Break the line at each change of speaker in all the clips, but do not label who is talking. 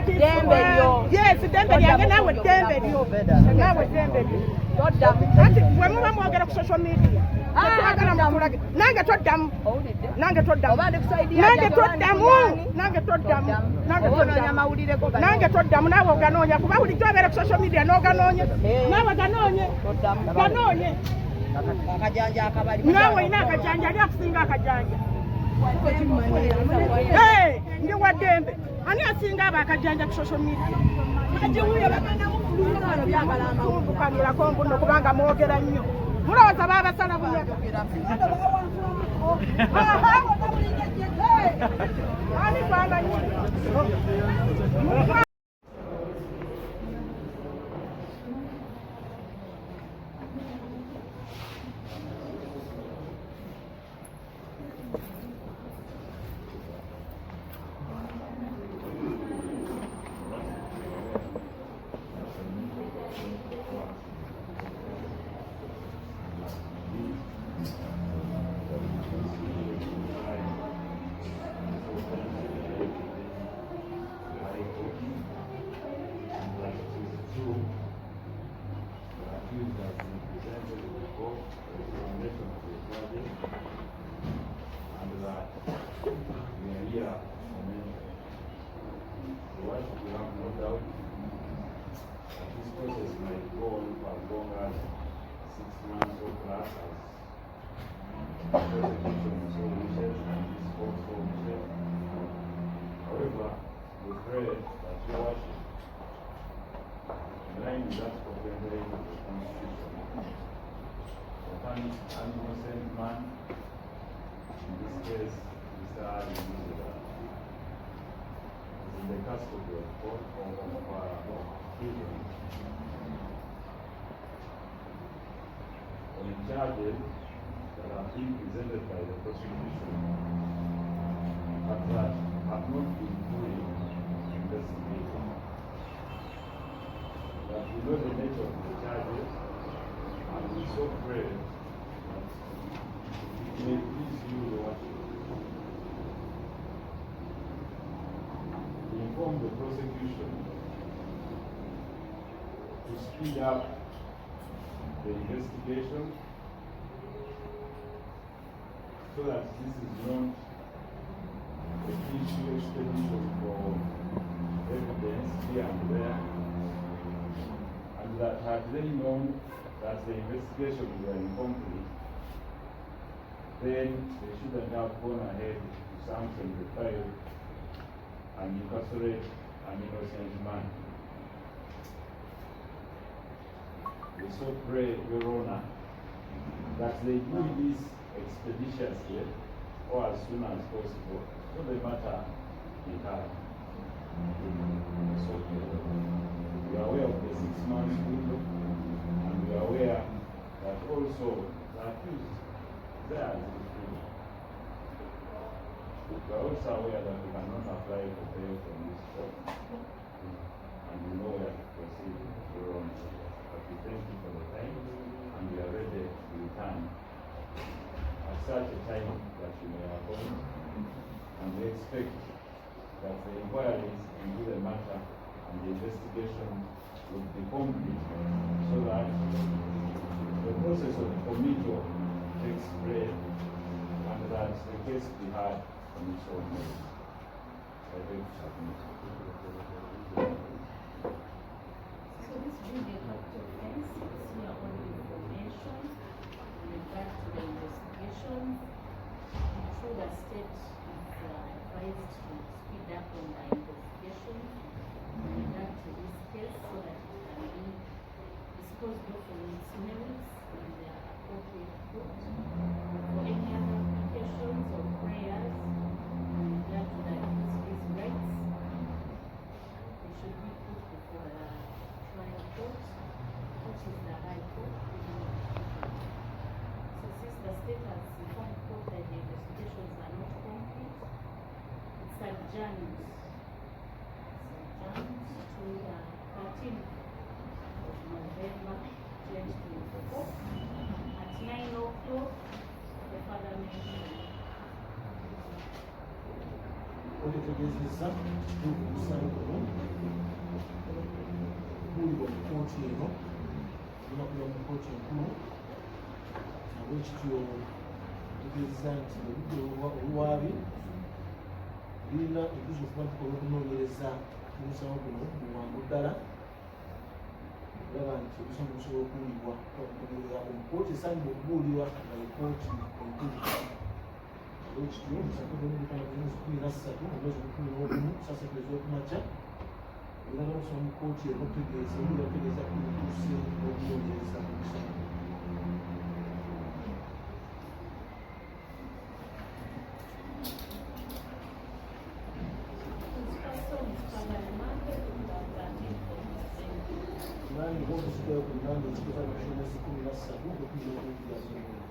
Ddembe lyo.
Yes, ddembe lyange, naawe ddembe lyo, naawe ddembe lyo.
Toddamu.
Anti bwe muba mwogera ku social media,
Ah,
tetwagala
toddamu.
mutulage. Nange toddamu.
Owulidde?
Nange toddamu.
Oba ndi ku side ya
Nange
Jjajja, oba ndi ku
toddamu.
yaani?
Nange toddamu.
Toddamu.
Nange
Oba onoonya
toddamu.
mawulire go ganoonya.
Nange toddamu, naawe oganoonya, kuba bulijjo obeera ku social media n'oganoonya.
Eh.
Naawe ganoonye.
Toddamu.
Ganoonye.
Akajanja akabali.
Naawe olina akajanja, ani akusinga akajanja? Hey, ndi wa ddembe. Ani asinga abo akajanja ku social media? Kumbukanirako mbuno, kubanga mwogera nnyo. Mulowooza baabasala bunyaga? Aha. Hey, ani gwamanyi?
That it is true, the accused has been presented with the court for explanation of the charges, and that we are here for mention. So what we have no doubt that this process might go on for as long as 6 months or plus, as the prosecution so wishes and this court so wishes. However, we pray that Your Worship, in line with Article 28 of the Constitution, that an innocent man, in this case, Mr. Ali Muzira, is in the custody of court or of prison on charges that have been presented by the prosecution but that have not been fully investigated. That we know the nature of the charges, and we so pray that it may please you, Your Worship, to inform the prosecution to speed up the investigation so that this is not a issue expedition for evidence here and there, and that had they known that the investigations were incomplete, then they shouldn't have gone ahead to sanction the file and incarcerate an innocent man. We so pray, Your Honor, that they do this expeditiously or as soon as possible, so the matter be heard. So we are aware of the 6 months window, and we are aware that also the accused there is free. We are also aware that we cannot apply for bail from this court, and we know where to proceed, Your Honor. But we thank you for the time, and we are ready to return at such a time that you may appoint, and we expect that the inquiries into the matter and the investigation will be complete so that the process of committal takes place and that the case be heard on its own merits. I beg to submit.
So this being a capital offense, it's here on information in regard to the investigation. True, the state is advised to speed up on the investigation in regard to this case so that it can be disposed of on its merits in the appropriate court. For any other applications or prayers in regard to the accused's rights, they should be put before the trial court, which is the High Court. So since the state has informed court that the investigations are not complete, it's adjourned. It's adjourned to the 13th of November 2024 at 9 o'clock for further mention.
Otegeezezza omusango guno. guno ogenda kuba mu kkooti enkulu. Nabwekityo ntegeeza nti oludda oluwaabi lulina enjuzi okuba tukola okunoonyereza ku musango guno mu bwangu ddala okulaba nti omusango gusobola okuwulibwa mu kkooti esaanidde okubuulirwa nga ye kkooti enkulu. Bwekityo omusango guno 13 omwezi 11 saa 3 ez'okumakya ogenda okusoma mu kkooti eno okutegeeza owulira okutegeeza ku lutuuse n'okunoonyereza ku musango.
His person is further remanded to the 13th of December.
Nange okuzikayo ku nnamba ekikuta omwezi 13 2024.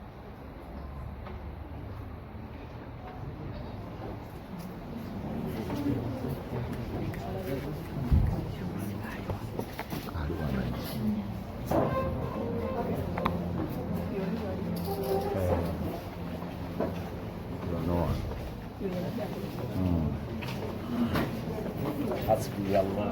Bano wano. Hasbi Allah.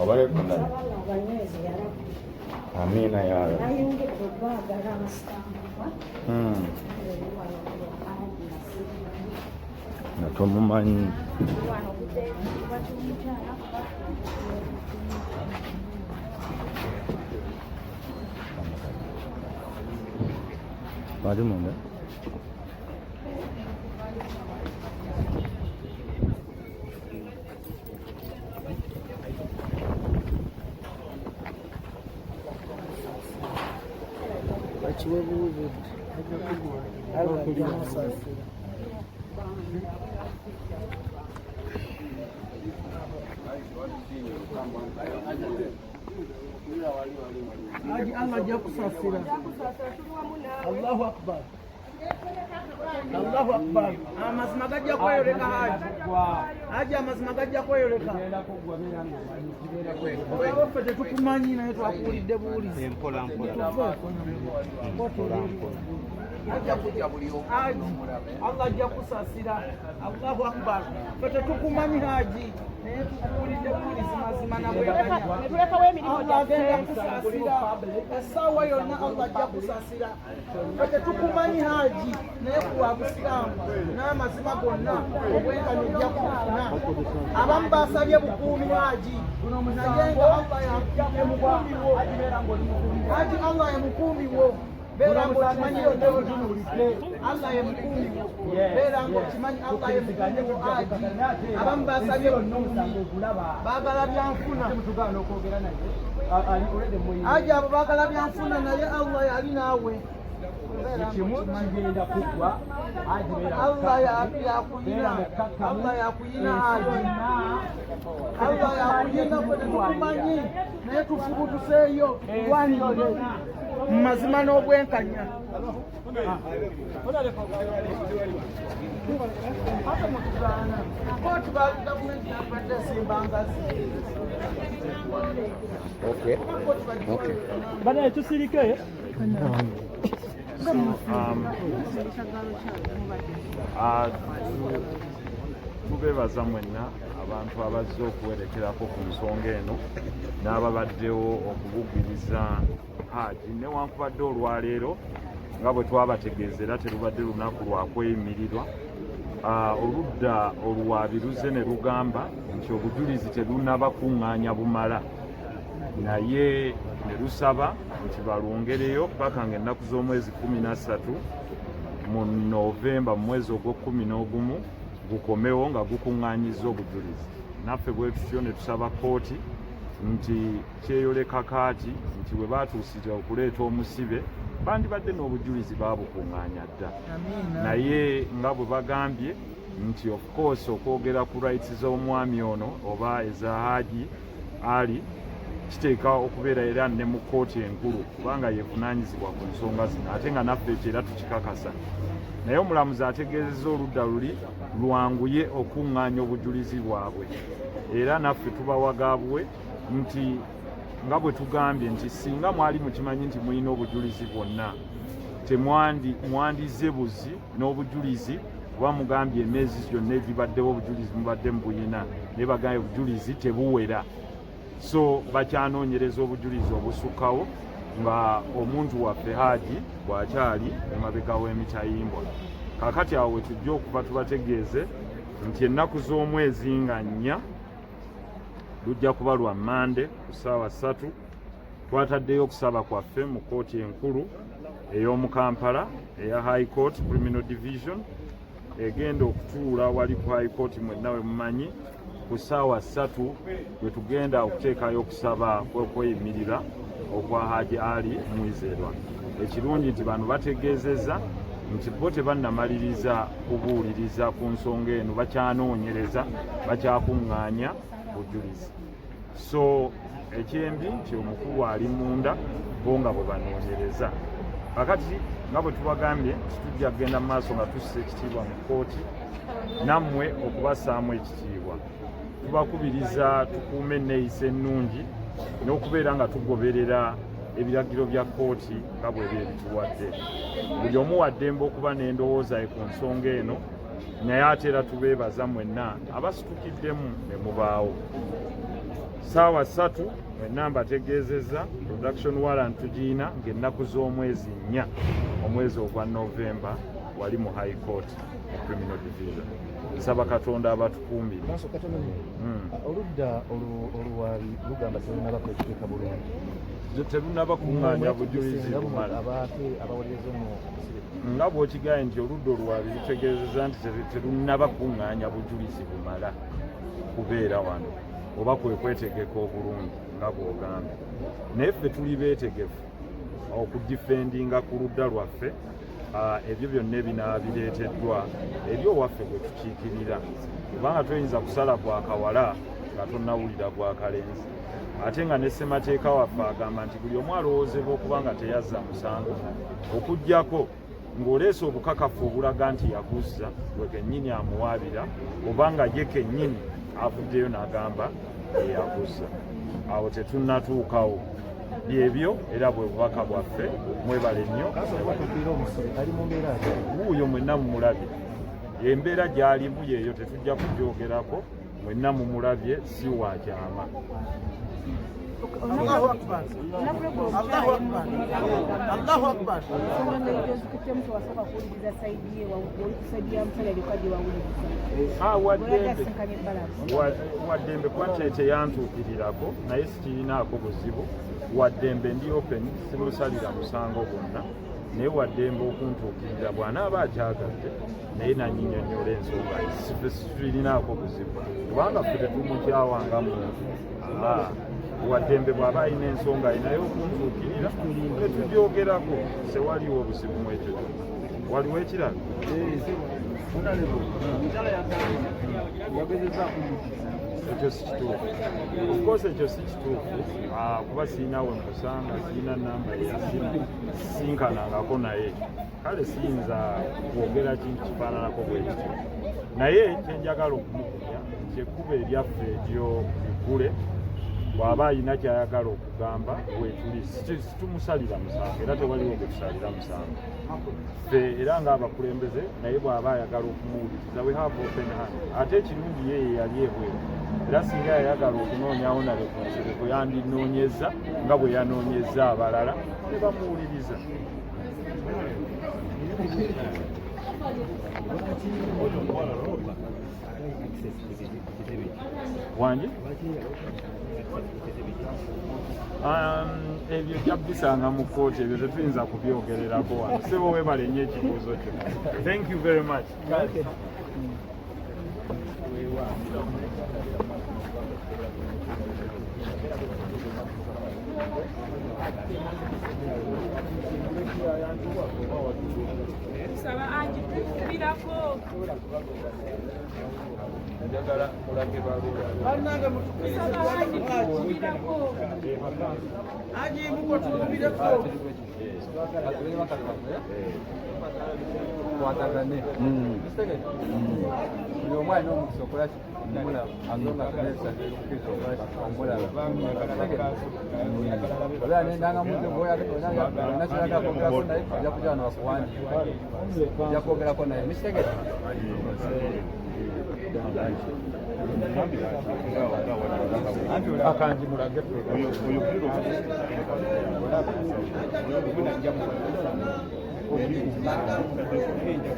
Obalekunda. Amina ya Rabbi.
Nayongedde okwagala abasiraamu.
Nga tomumanyi. Bali munda.
Bakiwe buwubudde Allah ajja musaasira.
Haji, Allah ajja kusasira. Allahu akbar, Allahu akbar. Amazima gajja kweyoleka Haji. Haji, amazima gajja kweyoleka. Olaba ffe tetukumanyi naye twakuwulidde buwulizi. Haji, Allah ajja kusasira. Allahu akbar. Ffe tetukumanyi Haji, naye tukuwulidde buwulizi mazima nabwekanya.
Netulekawo emirimu
Allah agenda
gyaffe.
kusasira essaawa yonna, Allah ajja kusasira. Ffe tetukumanyi Haji, naye kuwa busiraamu n'amazima gonna obwenkanya ojja kufuna. Abamu basabye bukuumi Haji, naye nga Allah ye mukuumi wo. Haji, Allah ye mukuumi wo, beera ng'okimanyi yonna. Allah ye mukuumi wo, beera ng'okimanyi Allah ye mukuumi wo Haji. Abamu basabye bukuumi, baagala byanfuna Haji, abo baagala byanfuna, naye Allah yali naawe.
Kimu kigenda kuggwa.
Allah yakuyina, Allah yakuyina Haji, Allah yakuyina. Ffe tetukumanyi naye tufubutuseeyo tukulwanirire mu mazima n'obwenkanya. Ate mutugaana kooti, gavumenti yabadde esimba ngazi.
Okay. Okay.
Banaye tusirike.
So, tubeebaza mwenna abantu abazze okuwerekerako ku nsonga eno n'ababaddewo okubugiriza Haji. Newankubadde olwaleero nga bwe twabategeeza era terubadde lunaku lwa kweyimirirwa, oludda oluwaabi luzze ne lugamba nti obujulizi terunnaba kuŋŋaanya bumala. Naye ne lusaba nti balwongereyo paka nga ennaku z'omwezi 13 mu Novemba, mu mwezi ogw'okkumi n'ogumu, gukomewo nga gukuŋŋaanyizza obujulizi. Naffe bwe tutyo ne tusaba kkooti nti kyeyoleka kaati nti bwe baatuusira okuleeta omusibe bandibadde n'obujulizi baabukuŋŋaanya dda, naye nga bwe bagambye nti of course okwogera ku rights z'omwami ono oba eza Haji Ali kiteeka okubeera era ne mu kkooti enkulu, kubanga yevunaanyizibwa ku nsonga zino, ate nga naffe ekyo era tukikakasa. Naye omulamuzi ategeezezza oludda luli lwanguye okuŋŋaanya obujulizi bwabwe, era naffe tubawagabwe nti nga bwe tugambye nti singa mwali mukimanyi nti mulina obujulizi bwonna, temwandize buzi n'obujulizi, kuba mugambye emyezi gyonna egibaddewo obujulizi mubadde mubuyina, naye bagambye obujulizi tebuwera, so bakyanoonyereza obujulizi obusukkawo nga omuntu waffe Haji bw'akyali emabega w'emitayimbwa. Kaakati awo we tujja okuva tubategeeze nti ennaku z'omwezi nga 4, lujja kuba lwa Mande, ku ssaawa 3, twataddeyo okusaba kwaffe mu kkooti enkulu ey'omu Kampala eya High Court Criminal Division, egenda okutuula wali ku High Court mwenna we mumanyi. Ku ssaawa 3 bwe tugenda okuteekayo okusaba kw'okweyimirira okwa Haji Ali Mwizerwa. Ekirungi nti bano bategeezezza nti bo tebannamaliriza kubuuliriza ku nsonga eno, bakyanoonyereza, bakyakuŋŋaanya bujulizi. So ekyembi nti omukulu ali munda, bo nga bwe banoonyereza. Kakati nga bwe tubagambye nti tujja kugenda mu maaso nga tussa ekitiibwa mu kkooti, nammwe okubassaamu ekitiibwa. Tubakubiriza tukuume enneeyisa ennungi n'okubeera nga tugoberera ebiragiro bya kkooti nga bweba ebituwadde. Buli omu waddembe okuba n'endowooza ye ku nsonga eno, naye ate era tubeebaza mwenna abasitukiddemu ne mubaawo. Saawa 3 mwenna mbategeezezza production warrant tugiina ng'ennaku z'omwezi 4, omwezi ogwa Novemba, wali mu High Court Criminal Division. Nsaba Katonda abatukuumire.
Maaso katono nnyo. Oludda oluwaabi lugamba terunaba kwetegeka bulungi.
Terunaba kuŋŋaanya bujulizi bumala.
Abaate abawolereza omusibe.
Nga bw'okigaye nti oludda oluwaabi lutegeezezza nti terunaba kuŋŋaanya bujulizi bumala kubeera wano oba kwe kwetegeka obulungi nga bw'ogambye, naye ffe tuli beetegefu okudifendinga ku ludda lwaffe ebyo byonna ebinaaba bireeteddwa eri owaffe gwe tukiikirira, kubanga toyinza kusala gwa kawala nga tonnawulira gwa kalenzi, ate nga ne ssemateeka waffe agamba nti buli omu alowoozebwa okuba nga teyazza musango okuggyako ng'oleese obukakafu obulaga nti yaguzza, gwe kennyini amuwaabira, oba nga ye kennyini avuddeyo n'agamba eyaguzza. Awo tetunnatuukawo. Byebyo, era bwe bubaka bwaffe. Mwebale nnyo.
Kasooka omusibe ali mu mbeera ki?
Wuuyo mwenna mumulabye, embeera gy'alimu yeeyo, tetujja kugyogerako, mwenna mumulabye, si wa kyama.
Allahu Akbar. Allahu Akbar. Allahu Akbar.
Ensonga ngeri gyozikuttemu, tewasooka kuwuliriza side ye, oli ku side ya musajja gyokka gye wawuliriza?
Ah, waddembe.
Asinkanye ebbalaasi.
Waddembe kuba teyantuukirirako, naye sikirinaako buzibu. Waddembe, ndi open, simusalira musango gwonna, naye waddembe okuntuukirira bw'anaaba akyagadde, naye nanyinyonnyola ensonga. Ffe situlinaako buzibu kubanga ffe tetumukyawanga muntu. Ah, waddembe bw'aba alina ensonga ye naye okuntuukirira ne tugyogerako, sewaliwo obuzibu mu ekyo kyonna. Waliwo ekirala?
Omukyala yagambye yagezezaako mukisa.
Ekyo si kituufu, of course ekyo si kituufu. Kuba siina we musanga, siina namba yasimu, sinkanangako naye, kale siyinza kwogera kintu kifaananako bwe kityo. Naye kyenjagala okumugumya nti ekkubo eryaffe eryo liggule, bw'aba alina kyayagala okugamba wetuli. Situmusalira musango, era tewaliwo gwe tusalira musango ffe era ng'abakulembeze, naye bw'aba ayagala okumuwuliriza, we have open hand. Ate ekirungi ye ye yali ebweru, era singa yayagala okunoonyawo nale ku Nsereko, yandinoonyeza nga bwe yanoonyeza abalala ne bamuwuliriza.
Access to the
Wangi ebyo ojja kubisanga mu kkooti, ebyo tetuyinza kubyogererako wano. Sebo, weebale nnyo ekibuuzo kyo. Thank you very much.
Okay.
Tusaba Haji tukubirako.
Njagala mulage balula.
Bannange, mutukirize.
Tusaba Haji tukubirako.
Haji muko tukubireko.
Tukwatagane, buli omu alina omukisa okola omulaba nga omulaba obeera nendangamuntu olina kyolaga kwogerako naye, ojja kujja wano bakuwandiika, ojja kwogerako naye mukitegere.
Akanji mulage.
Oyo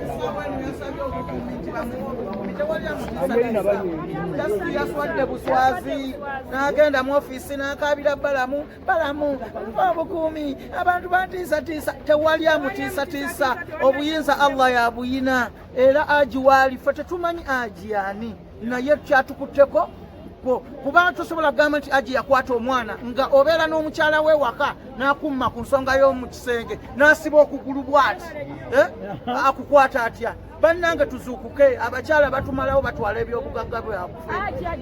Essaawa eno yasabye obukuumi nti bamuwe obukuumi, tewali amutiisatiisa. Yaswadde buswazi n'agenda mu ofiisi n'akaabira Balamu, "Balamu, mpa obukuumi, abantu bantiisatiisa." Tewali amutiisatiisa. Obuyinza Allah yabuyina, era Haji waali, ffe tetumanyi Haji yani, naye kyatukutteko ko kubanga tosobola kugamba nti Haji yakwata omwana nga obeera n'omukyala we waka n'akumma ku nsonga y'omu kisenge n'asiba okugulu bw'ati. Eh? Akukwata atya? Bannange, tuzuukuke. Abakyala batumalawo, batwala ebyobugagga bwaffe.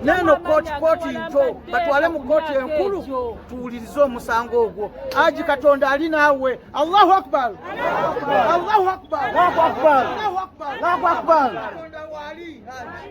Neeno kooti, kooti nto, batwale mu kooti enkulu tuwulirize omusango ogwo. Haji, Katonda ali naawe. Allahu akbar, Allahu akbar,
Allahu akbar.
Allahu akbar.
Allahu akbar.
Katonda waali, Haji.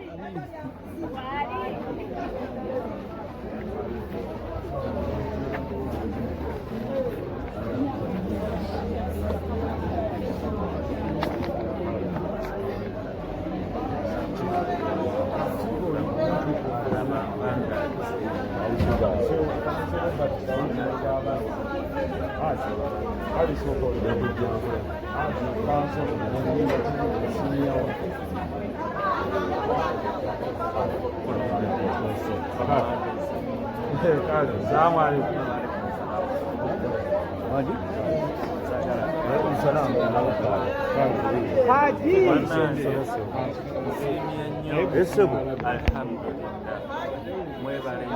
Salamu alaikum.
Haji. Alaikum salam.
Haji.
Esebo.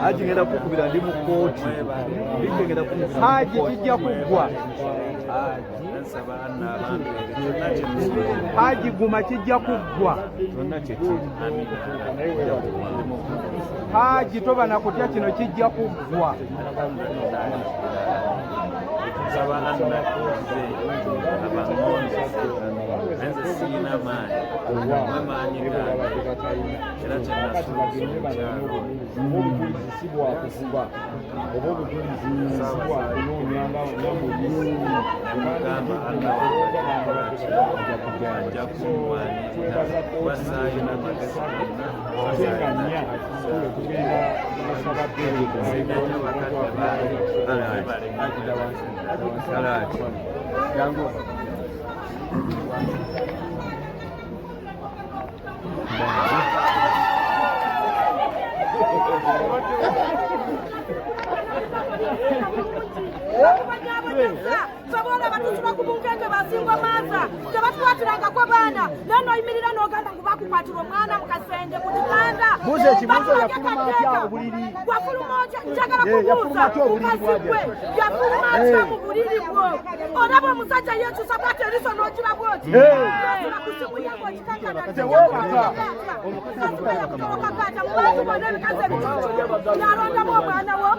Haji, ngenda kukubira, ndi mu kkooti. Mbidde ngenda kukubira.
Haji, kijja kuggwa. Haji, guma, kijja kuggwa.
Kyonna kyekiri.
Haji, toba nakutya, kino kijja kuggwa.
Nsaba Allah ze abaŋŋonzese, nze siyina maanyi, mwe maanyi gange, era kyenasuubiza omukyalo.
Obujulizi si bwakufuba oba obujulizi si bwakunoonya nga
Nemugamba Allah ajja kunnwanirira kuba saayina magezi gonna.
Ate nga nnya tugenda kusaba.
Nsiimye nnyo bakadde bange, mwebale nnyo.
Jangu.
Bakubanyabonyeza sobola batusiba ku bunkenke, basingwa maaza tebatukwatirangako baana, naye noyimirira n'ogamba ngu bakukwatira omwana mu kasenge ku kitanda.
Buuza ekibuuzo,
Batulage
yafuluma atya
kateeka.
obuliri?
Wafuluma otya? Njagala
Eh, yafuluma
kubuuza
atya obuliri
mukazi
bw'ajja?
gwe, yafuluma atya mu buliri bwo? Olaba omusajja yekyusa bwati, eriiso n'ogira bwoti, nosula ku simu ye ng'okikankana.
Teweebaka.
Yakutolokako atya mu bantu bonna, ebikazi ebicucu, n'alondamu omwana wo?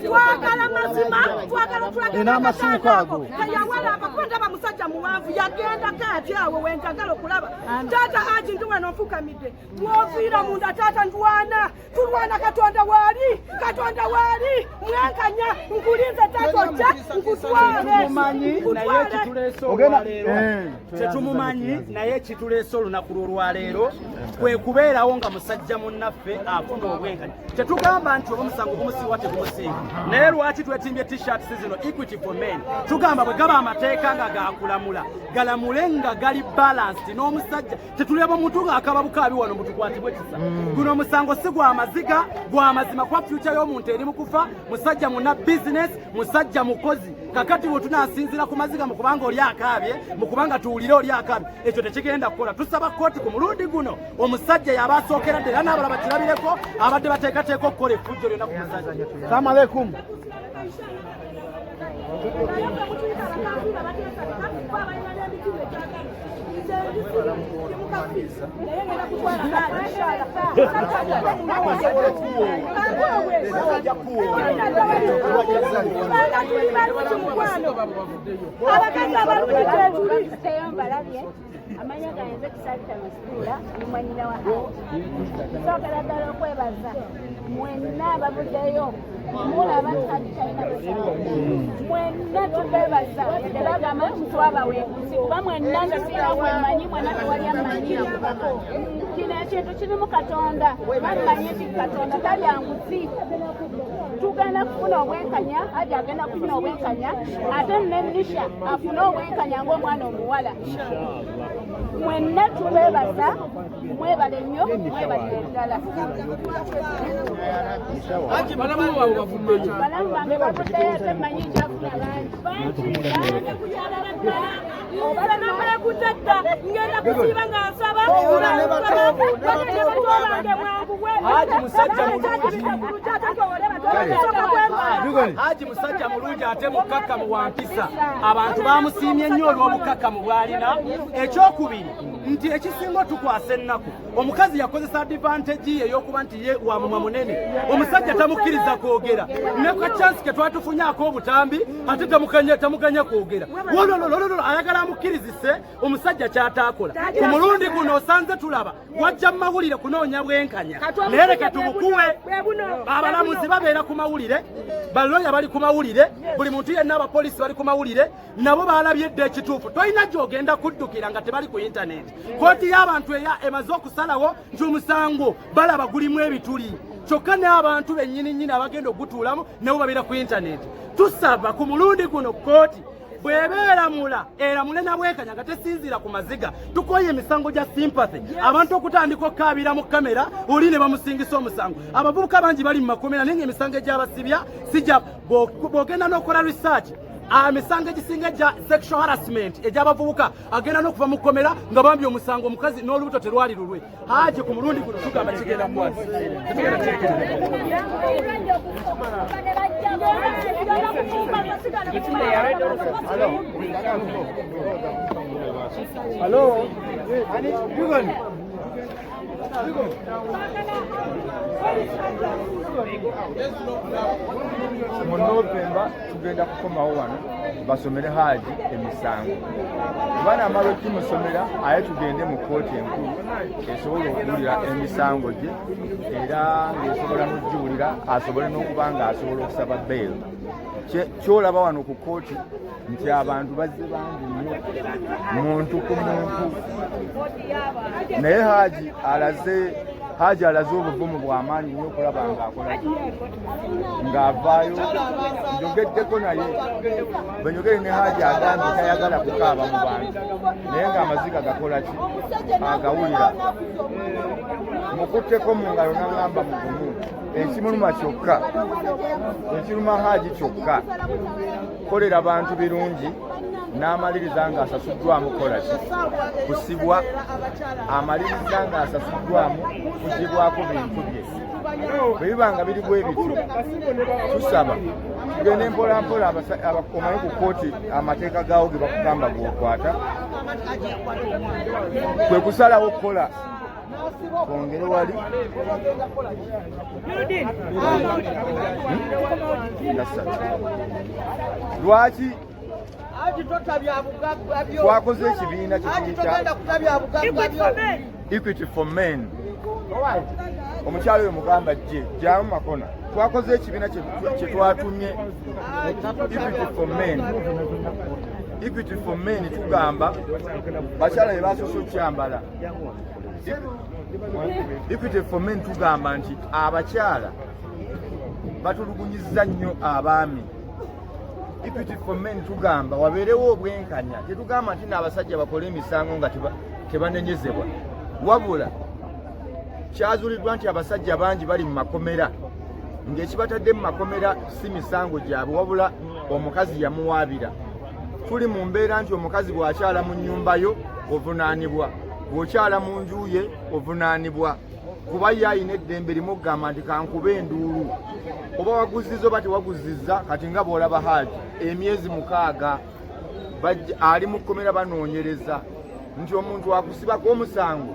Twagala mazima, twagala otulage
N'amasuuka ago.
Teyawalamba kuba ndaba musajja muwanvu, yagendako atya? Awo wenjagala okulaba. Taata Haji, ndi wano nfukamidde, woviira munda taata, ndwana, tulwana. Katonda waali, Katonda waali, mwenkanya. Nkulinze taata, ojja nkutwale.
Tetumumanyi naye
Nkutwale.
kituleese
Ogenda-
olwaleero.
Eh.
Tetumumanyi naye kituleese olunaku lw'olwaleero kwe kubeerawo nga musajja munnaffe afuna obwenkanya. Tetugamba nti oba omusango gumusinga tegumusinga, naye lwaki twetimbye t-shirts zino? guno Equity for Men tugamba bwe gaba amateeka nga gakulamula, galamule nga gali balanced n'omusajja. Tetuleba omuntu ng'akaba bukaabi wano mutukwatibwe kisa. Guno omusango si gwa maziga, gwa mazima, kuba future y'omuntu eri mu kufa. Musajja muna business, musajja mukozi. Kakati bwe tunaasinziira ku maziga mu kubanga oli akaabye, mu kubanga tuwulire oli akaabye, ekyo tekigenda kukola. Tusaba kooti ku mulundi guno omusajja yaba asookera ddala, n'abalala bakirabireko abadde bateekateeka okukola effujjo lyonna ku musajja.
Salamu alaikum.
Naye ffe mutuyita abakafiiri abateesabika, kuba abalina n'emitima egyagala. Nze ndi mukafiiri, naye ngenda kutwala Haji. Kubanga tuli balungi, mukwano, abakazi abalungi gyetuli.
Balabye amanya gange, nze Kisabita Masituula, ndi mwanyina wa Haji. Nsookera ddala okwebaza mwenna abavuddeyo. Mulaba nti Haji talina musango. Mwenna tubebaza, yadde bagamba nti twabawa enguzi, kuba mwenna nze sirina gwe mmanyi, mwenna tewali ammanyi. Kino ekintu kirimu Katonda, bammanyi nti Katonda talya nguzi. Tugenda kufuna obwenkanya, Haji agenda kufuna obwenkanya, ate ne Nisha afune obwenkanya ng'omwana omuwala. Mwenna tubebaza, mwebale nnyo, mwebalire ddala. Balamu bange bavuddeyo, ate mmanyi nkyafuna bangi bangi bangi.
Oba namala dda, ngenda kusiiba nga nsaba bange mwanguwe.
Haji musajja mulungi. Haji musajja mulungi ate mukkakkamu, wa mpisa. Abantu bamusiimye nnyo olw'obukkakkamu bw'alina. Ekyokubiri nti ekisinga otukwasa ennaku, omukazi yakozesa advantage ye ey'okuba nti ye wa mumwa munene, omusajja tamukkiriza kwogera. Ne ka chance ke twatufunyaako obutambi, ate tamuganya kwogera. Wolololololo, ayagala amukkirizise omusajja kyataakola. Ku mulundi guno osanze tulaba wajja mu mawulire kunoonya bwenkanya, naye leka tubukuwe. Abalamuzi babeera ku mawulire, baloya bali ku mawulire, buli muntu yenna, abapoliisi bali ku mawulire, nabo balabye edda ekituufu. Tolina gy'ogenda kuddukira nga tebali ku intaneti. Kooti y'abantu eya emaze okusalawo nti omusango balaba gulimu ebituli, kyokka n'abantu bennyini nnyini abagenda okugutuulamu nabo babeera ku intaneti. Tusaba ku mulundi guno kooti bw'eba eramula, eramule nabwekanya nga tesinziira ku maziga. Tukoye emisango gya sympathy, abantu okutandika okukaabira mu kamera oli ne bamusingisa omusango. Abavubuka bangi bali mu makomera, naye nga emisango egyabasibya sijja. Bw'ogenda n'okola research, emisango egisinga egya sexual harassment egy'abavubuka agenda n'okuva mu kkomera nga bambi omusango omukazi n'olubuto terwali lulwe. Haji ku mulundi guno tugamba kigenda kukwasa, tetugenda kirekera.
Hello? Dugan.
Mu Novemba tugenda kukomawo wano basomere Haji emisango. Banamala okimusomera, aye tugende mu kooti enkulu esobola okuwulira emisango gye, era ng'esobola n'ogiwulira, asobole n'okuba nga asobola okusaba bail. Kyolaba wano ku kooti nti abantu bazze bangi nnyo, muntu ku muntu, naye Haji alaze obuvumu bw'amaanyi nnyo okulaba ng'akola ng'avaayo. Njogeddeko naye, bwe njogere ne Haji agambye tayagala kukaaba mu bantu, naye ng'amaziga gakola ki, agawulira. Mukutteko mu ngalo n'aŋŋamba mugumu. Ekimuluma kyokka, ekiruma Haji kyokka, kolera bantu birungi n'amaliriza ng'asasuddwamu kola ki, kusibwa, amaliriza ng'asasuddwamu kugibwako bintu bye. Bwe biba nga biri bwe bityo, tusaba tugende mpolampola. Omanyi ku kooti amateeka gaawo ge bakugamba gwokwata, kwe kusalawo okukola twongere wali nga ssatu. Lwaki twakoze ekibiina kyetuyita Equity for Men? Omukyalo oyo mugamba jje jamu makona. Twakoze ekibiina kye twatumye Equity for Men. Equity for Men tugamba bakyala be basoose okyambala. Equity for Men tugamba nti abakyala batulugunyizza nnyo abaami. Equity for men tugamba wabeerewo obwenkanya. Tetugamba nti n'abasajja bakole emisango nga tebanenyezebwa, wabula kyazuuliddwa nti abasajja bangi bali mu makomera ng'ekibatadde mu makomera si misango gyabwe, wabula omukazi yamuwaabira. Tuli mu mbeera nti omukazi bw'akyala mu nnyumba yo ovunaanibwa, bw'okyala mu nju ye ovunaanibwa, kuba ye alina eddembe limu okugamba nti kankube enduulu, oba waguzizza oba tewaguzizza. Kati nga bw'olaba Haji emyezi 6 ali mu kkomera, banoonyereza nti omuntu akusibako omusango,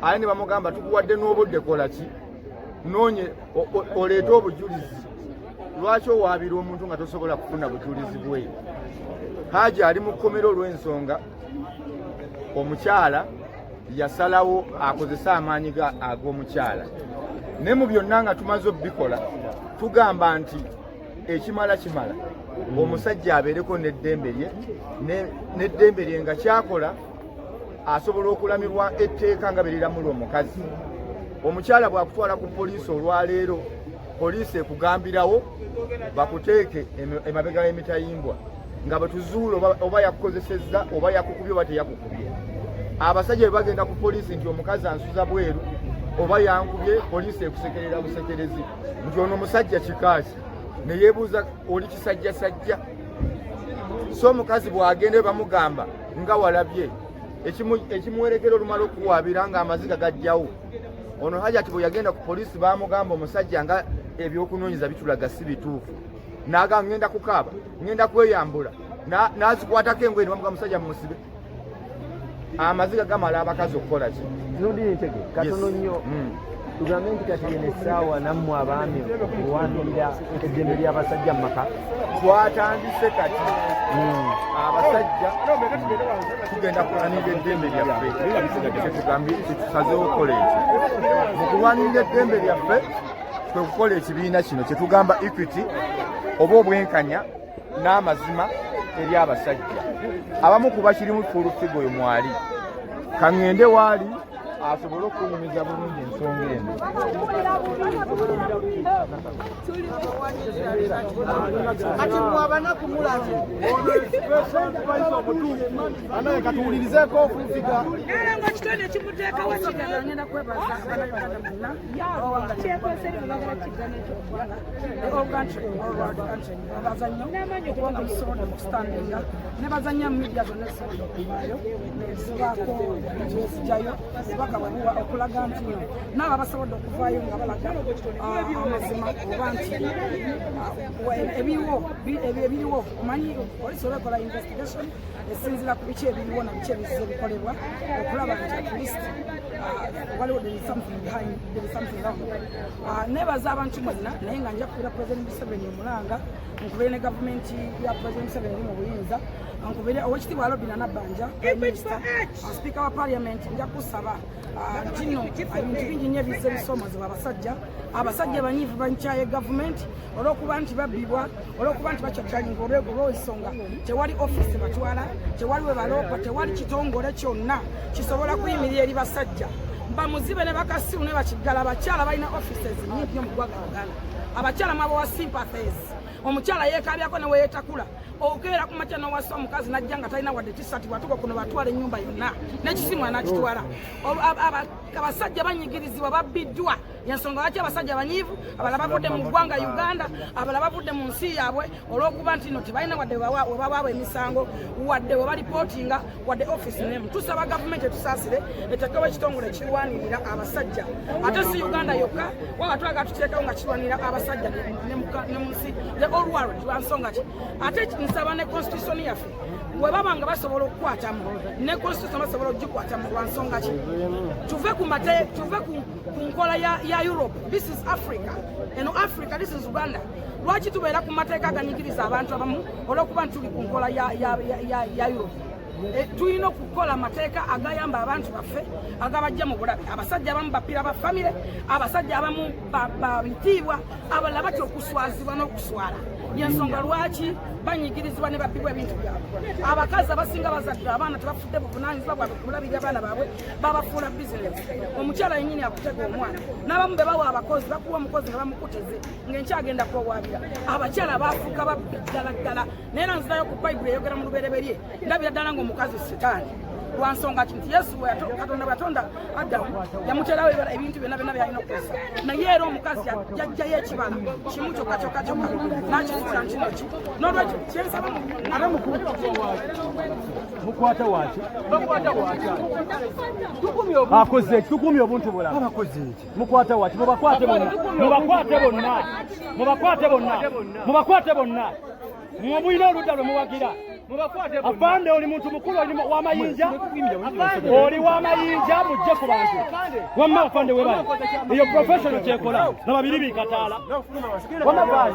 aye ne bamugamba tukuwadde n'obudde, kola ki, noonye oleete obujulizi. Lwaki owaabira omuntu nga tosobola kufuna bujulizi bwe? Haji ali mu kkomera olw'ensonga omukyala yasalawo akozese amaanyi ga ag'omukyala. Naye mu byonna nga tumaze obikola, tugamba nti ekimala kimala, omusajja abeereko n'eddembe lye, n'eddembe lye nga kyakola asobola okulamirwa etteeka nga beriramula omukazi. Omukyala bw'akutwala ku poliisi olwaleero, poliisi ekugambirawo bakuteeke emabega y'emitayimbwa nga bwe tuzuula oba yakukozesezza oba yakukubye oba teyakukubye. Abasajja bwe bagenda ku poliisi nti omukazi ansuza bweru oba yankubye, poliisi ekusekerera busekerezi nti ono omusajja kikaaki, ne yeebuuza oli kisajjasajja. So omukazi bw'agenda bamugamba nga walabye ekimuwerekera olumala okuwaabira ng'amaziga gajjawo. Ono Hajati bwe yagenda ku poliisi bamugamba omusajja nga ebyokunoonyeza bitulaga si bituufu, n'agamba ngenda kukaaba, ngenda kweyambula, n'azikwatako engoye ne bamugamba musajja mumusibe. Amaziga gamala abakazi okukola ki?
Nudini Ntege, katono nnyo. Tugambe nti kati yeno essaawa nammwe abaami okulwanirira eddembe ly'abasajja mu maka?
Twatandise kati. Abasajja tugenda kulwanirira eddembe lyaffe. Kyetugambye, kyetusazeewo okukola ekyo mu kulwanirira eddembe lyaffe, kwe kukola ekibiina kino kyetugamba equity oba obwenkanya n'amazima eri abasajja. Abamu kuba kirimu Full Figure oyo mwali, kaŋŋende waali asobole okunyumiza bulungi ensonga eno.
Kati mwe abanaku mulabye.
Anaye katuwulirizeeko Full Figure.
Nalongo kitone kimuteekawo kigala. Ngenda kwebaza Abannayuganda bonna kyekwese bagala kigana ekyoggwanga, the whole country, all world country. Nebaza nnyo okubanga musobodde okustandinga. Nebaza nnyo media zonna ezisobodde okuvaayo nezibaako ezijjayo obubaka bwe buwa okulaga nti no naabo abasobodde okuvaayo nga balaga amazima oba nti ebiriwo ebiriwo. Omanyi poliisi oba ekola investigation esinziira ku biki ebiriwo na biki ebizze bikolebwa okulaba nti at least waliwo, there is something behind, there is something wrong. Nebaza abantu mwenna, naye nga nja kubira President Museveni omulanga, nkubire ne gavumenti ya President Museveni eri mu buyinza, nkubire Owekitiibwa Robina Nabbanja, Minister, Speaker wa Parliament. Nja kusaba nti nno ebintu bingi nnyo ebizze bisoomozebwa abasajja. Abasajja banyiivu, bankyaye gavumenti olw'okuba nti babbibwa, olw'okuba nti bakyakyalinga, olw'ensonga tewali offisi batwala, tewali we baloopa, tewali kitongole kyonna kisobola kuyimirira eri basajja bamuzibe ne bakasiru ne bakiggala. Abakyala balina offices nyingi nnyo mu ggwanga Uganda. Abakyala mwabawa sympathies. Omukyala yeekabyako ne weyeetakula okeera ku makya n'owasa omukazi najja nga talina wadde tisati, bwatuuka kuno batwala ennyumba yonna n'ekisimu anakitwala. Abasajja banyigirizibwa, babbiddwa. Ensonga lwaki abasajja banyiivu, abalala bavudde mu ggwanga Uganda, abalala bavudde mu nsi yaabwe olw'okuba nti no tebalina wadde webawaabwa emisango, wadde we balipootinga, wadde office nemu. Tusaba gavumenti etusaasire etekewo ekitongole ekirwanirira abasajja, ate si Uganda yokka, waba twagala tukitekewo nga kirwanirira abasajja ne mu nsi, the all world. Lwa nsonga ki? Ate nsaba ne constitution yaffe bwe baba nga basobola okukwatamu, ne constitution basobola okugikwatamu. Lwa nsonga ki? Tuve ku mate, tuve ku nkola ya Europe. This is Africa, eno Africa, this is Uganda. Lwaki tubeera ku mateeka aganyigiriza abantu abamu olw'okuba nti tuli ku nkola ya Europe? Tulina okukola amateeka agayamba abantu baffe, agabajja mu bulabe. Abasajja abamu bapira ba famire, abasajja abamu babitiibwa, abalala batya okuswazibwa n'okuswala. Yensonga lwaki banyigirizibwa ne babbibwa ebintu byabwe. Abakazi abasinga bazadde abaana tebafudde buvunaanyizibwa bwabwe kulabirira abaana baabwe, babafuula bizinesi. Omukyala yennyini akutega omwana, n'abamu be bawa abakozi, bakuwa omukozi nga bamukuteze ng'enkyagenda kwewaabira. Abakyala bafuuka babbi ddala ddala. Naye era nzirayo ku Bayibuli eyogera mu Lubereberye, ndabira ddala ng'omukazi sitaani, lwa nsonga ki nti Yesu Katonda bwe yatonda Adamu yamuteerawo ebintu byonna byonna byalina okukozesa, naye era omukazi yajjayo ekibala kimu kyokka kyokka kyokka n'akifuula nkino ki. N'olwekyo kyensaba mu
Ate mukwata waki? Akoze eki? Tukumye obuntu bulamu.
Abakoze eki?
Mukwata waki? Mubakwate bonna, mubakwate bonna, mubakwate bonna, mubakwate bonna. Mwe mulina oludda lwe muwagira. Afande, oli muntu mukulu, oli w'amayinja, oli w'amayinja, mujje ku bantu. Wamma afande webale, eyo professional kyekola laba biri bikataala. Wamma vaayo.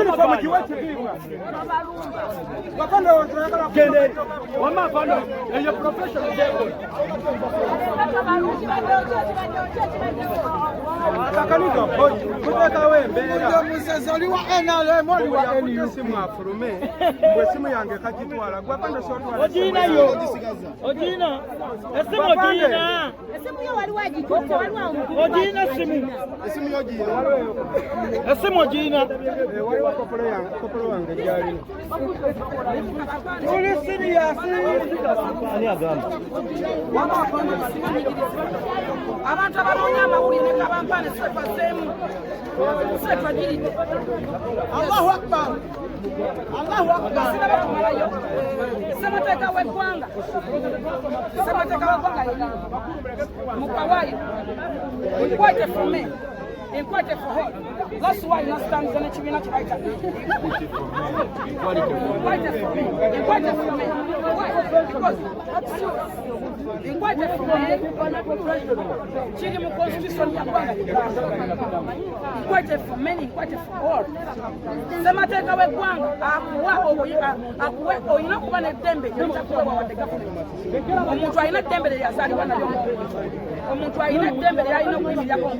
Uniform giwe ekitiibwa.
Genda eri. Wamma afande, eyo professional kyekola.
Kakaniga kuteekawo embeera.
Musezi, oli wa NRM, oli wa
Yakutte
NUP?
Esimu afulume, mbwe esimu yange kagitwala gwapande sotwala.
Ogiinayo, ogiina esimu, ogiina.
Esimu yo waliwo agitutte, waliwo omukulu.
Ogiina esimu.
Esimu yo giina.
Esimu ogiina.
Waliwo kopolo yange, kopolo wange gyalina.
Tuli serious.
Ani agamba?
Abantu abanoonya amawulire ne kabampane setwazeemu setwagiridde.
Allahu akbar, Allahu akbar.
Sinaba kumalayo. Ssemateeka w'eggwanga, ssemateeka w'eggwanga yennyini mukawaayo equality for men, equality for all. That's why nasitangiza n'ekibiina kye bayita equality for men, equality for men. Why? Because equality for men kiri mu constitution ya ggwanga Uganda. Equality for men, equality for all. Ssemateeka w'eggwanga akuwa akuwe olina okuba n'eddembe lyolitakuweebwa wadde gavumenti. Omuntu alina eddembe lye yazaalibwa nalyo, omuntu alina eddembe lyalina okuyimirirako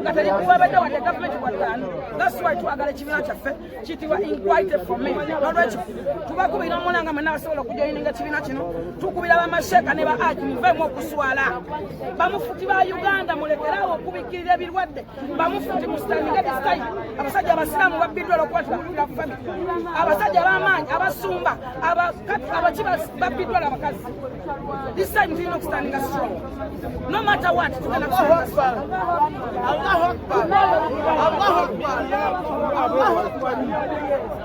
nga terikuweebedde wadde gavumenti waddaani. That's why twagala ekibiina kyaffe kiyitibwa Equality for Men. Nolwekyo tubakubira omulanga mwenna abasobola okujoyininga ekibiina kino. Tukubira bamasheeka ne ba aji, muveemu okuswala. Bamufuti ba Uganda, mulekerawo okubikkirira ebirwadde. Bamufuti, mustandinga this time. Abasajja abasiraamu babbiddwa olwokuba tibakubira ku family. Abasajja ab'amaanyi, abasumba, abaki babbiddwa abakazi. This time tulina okustandinga strong no matter what. Tugenda kustandinga strong.
Allahu akbar, Allahu akbar, Allahu akbar.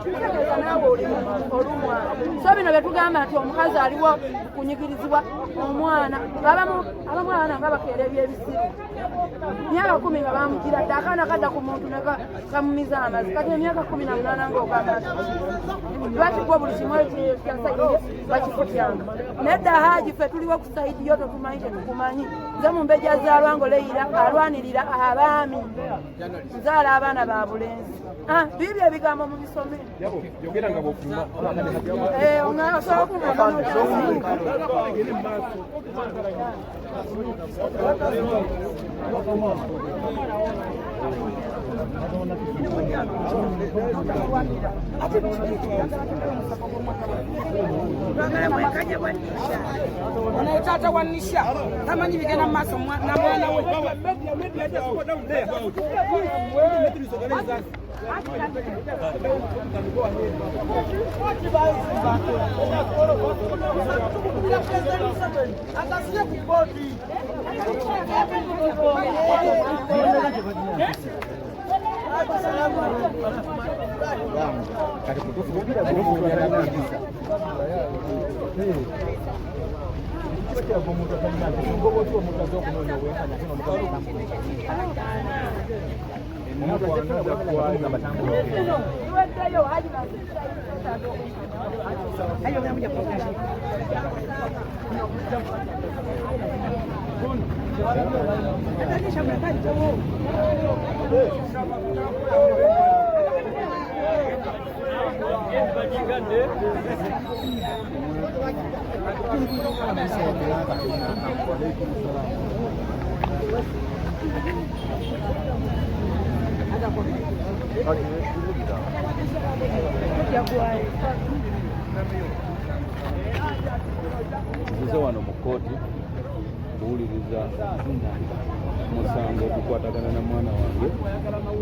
Kitegeeza naawe oli olumwa. So bino bye tugamba nti omukazi aliwo kunyigirizibwa, omwana abamu abamu abaana nga bakeera ebyebisiru, myaka 10 nga bamugira dde akaana kadda ku muntu ne kamumiza amazzi. Kati emyaka 18 ngaogamba nti lwaki gwe buli kimu ekyasaidi bakifutyanga? Nedda Haji, ffe tuliwo ku side yo, totumanyi, tetukumanyi. Nze Mumbejja Zaalwango Leira, alwanirira abaami, nzaala abaana ba bulenzi. Ah, biibyo ebigambo mubisome.
Yogera nga bwofuluma.
Eh, osobola okungamba n'okyasiika.
Ono taata wa Nisha tamanyi bigenda mu maaso na mwana we.
Tukubira President Museveni asasire ku kooti.
Kati kutufu yalagisa kiba kiraga omuntu atalina mpisa, ogoba otya omuntu azze okunoonya obwenkanya ate n'omukazi otambula omuntu azze tambula?
Biweddeyo Haji.
Nzize wano mu kkooti kuwuliriza musango ogukwatagana na mwana wange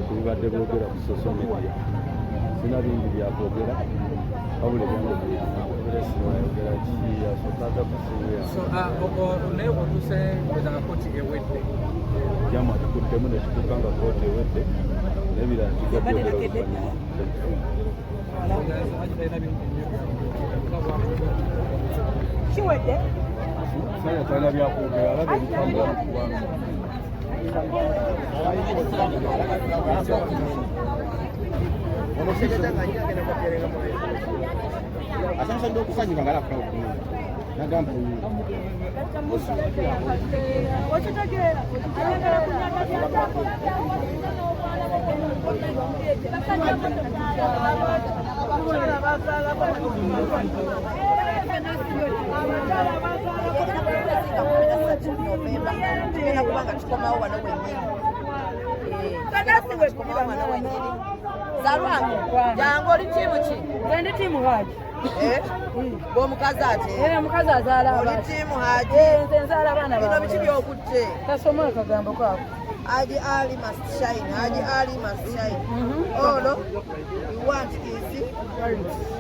ku bibadde byogera ku social media. Sina bingi byakwogera wabula ebyange byebino.
Naye otuuse nga kooti ewedde.
Jamu atukuttemu nekituuka nga kkooti ewedde n'ebirala tujja byogera oluvannyuma.
Kiwedde.
Musajja talina byakwogera alaba ebitambula mu ggwanga.
Asamusadde okusanyuka nga alafuna okulungi nagamba
Okitegeera ayagala kunyaga
Tugenda kuba nga tukomawo wano wennyini. Tukomawo wano wennyini. Zalwange, jangu oli ttiimu ki?
Nze ndi ttiimu Haji.
Bw'omukazi ate?
Omukazi azaala
Oli
abaana.
ttiimu Haji?
Nze nzaala abaana
Bino
bange.
biki by'okutte?
Kasoma akagambo kaako.
Haji Ali must shine. Haji Ali must shine. All we want is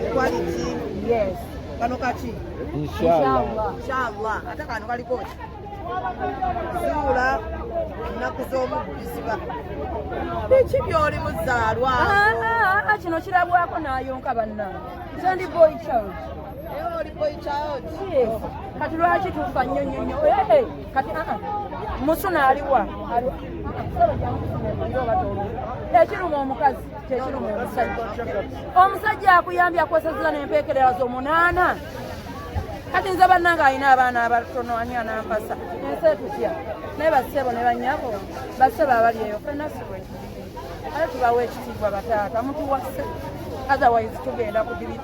equality.
Yes.
Kano kaki?
Inshallah.
Inshallah. Ate kano kaliko ki? Zuula ennaku z'omubbiziba. Biki by'oli muzaalwa?
Ah, kino kirabwako n'ayonka bannange. Nze ndi boy child.
Oli boy child.
Yes. Kati lwaki tufa nnyo nnyo nnyo? Eh, kati musuna aliwa? Ekiruma omukazi kyekiruma omusajja. Omusajja akuyambye akwesazza n'empeekerera z'omunaana. Kati nze bannange alina abaana abatono ani anampasa? Ensi etutya. Naye bassebo ne bannyabo, bassebo abali eyo ffenna si bwe tuli. Ate tubawa ekitiibwa bataata mutuwase. Otherwise tugenda kudibira.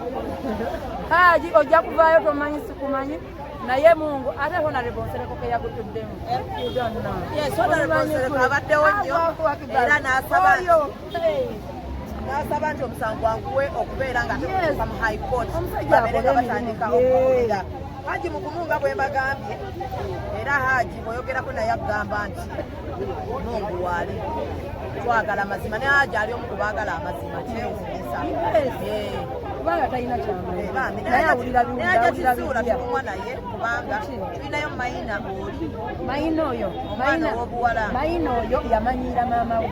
Haji ojja kuvaayo tomanyi sikumanyi naye Mungu ate Honorable Nsereko ke yagutuddemu. You don't know.
Yes, Honorable Nsereko abaddewo nnyo era n'asaba n'asaba nti omusango gwanguwe okubeera nga tegutuuka mu High Court babeere nga batandika okuwulira. Haji mugumu nga bwe mbagambye era Haji bw'oyogerako naye akugamba nti Mungu waali twagala amazima ne Haji ali omu ku baagala amazima kyewuunyisa.
Kubanga talina kyamanyi.
Bambi
Naye awulira
naye ajja
biwulira
kizuula
bitya.
tukumwa naye kubanga tulinayo Mayina oli
Mayina oyo
omwana ow'obuwala.
Mayina oyo yamanyiira maama we.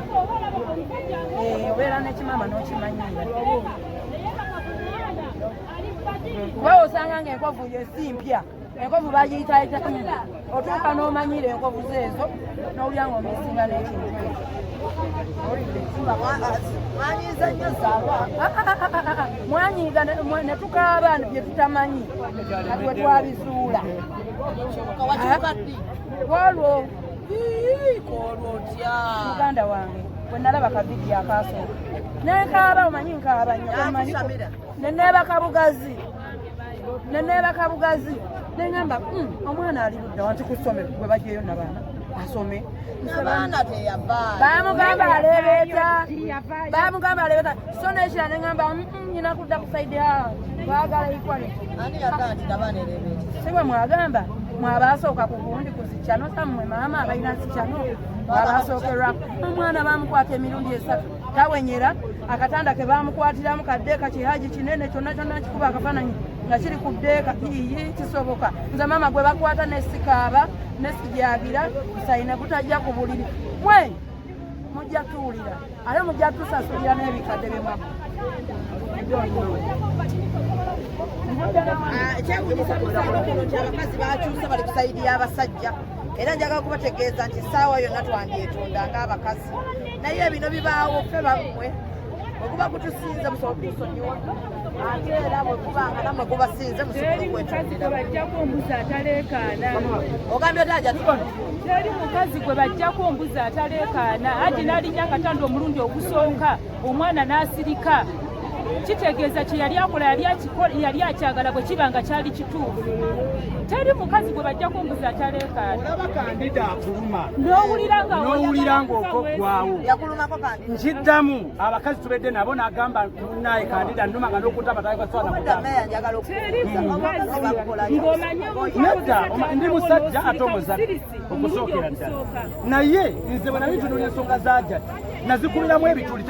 Obeera n'ekimaama n'okimanyiira. Kuba osanga ng'enkovu yo si mpya, enkovu bagiyitayitamu, otuuka n'omanyiira enkovu zeezo n'owulira ng'omisinga n'ekintu ekyo.
Mwanyiiza nnyo Zaalwa.
Mwanyiiga ne tukaaba bye tutamanyi kati we twabizuula.
Wakyuka ddi?
Kwolwo.
Kwolwo otya?
Muganda wange bwe nalaba ka vidiyo akasooka nenkaaba, omanyi nkaaba nnyo omanyi neneebaka bugazi neneebaka bugazi neŋamba omwana ali ludda wanti ku ssomero gwe bajeyo nabaana asome.
Nabaana teyavaayo.
Bamugamba aleebeeta, bamugamba aleebeeta so nekira neŋamba nyina kudda ku side twagala equality.
Ani yagamba nti nabaana ereebeeta?
Si bwe mwagamba mwabasooka ku gundi ku zikyano zammwe maama abalina zikyano abasookerwako omwana bamukwata emirundi esatu tawenyera akatanda ke bamukwatiramu kaddeeka kihaji kinene kyonna kyonna kikuba akafaananyi nga kiri ku ddeeka iyi kisoboka nze maama gwe bakwata nesikaaba nesijagira sayine gutajja ku buliri mwe mujja tuwulira ate mujja tusasulira n'ebikadde byemwaka.
Ekyewuunyisa musango guno nti abakazi bakyuse bali ku side y'abasajja era njagala kubategeeza nti essaawa yonna twandyetonda ng'abakazi naye bino bibaawo ffe bammwe bwe guba gutusinze musobola okutusonyiwa ate era bwe guba nga nammwe gubasinze musobola
Teri mukazi
okwetondera.
gwe bajjako ombuzi ataleekaana.
Ogambye oti aja
Teri mukazi gwe bajjako ombuzi ataleekaana. Haji n'alinnya akatanda omulundi ogusooka omwana n'asirika. Kitegeeza kye yali akola yali akyagala bwe kiba nga kyali kituufu. Teri mukazi gwe bajjako mbuzi ataleekaana.
Olaba kandida akuluma
n'owulira nga
n'owulira ng'okoggwawo.
Yakulumako kandida.
Nkiddamu, abakazi tubedde nabo n'agamba naye kandida nnuma nga n'okutaba
Obwedda
tasobola.
Meeya njagala
Teri
okubuuza
mukazi
omukazi bakukolayo.
ng'omanye
Nedda, ndi musajja ate omuzadde okusookera ddala, naye nze bwe nali ntunula ensonga za Hajati nazikubiramu ebituli.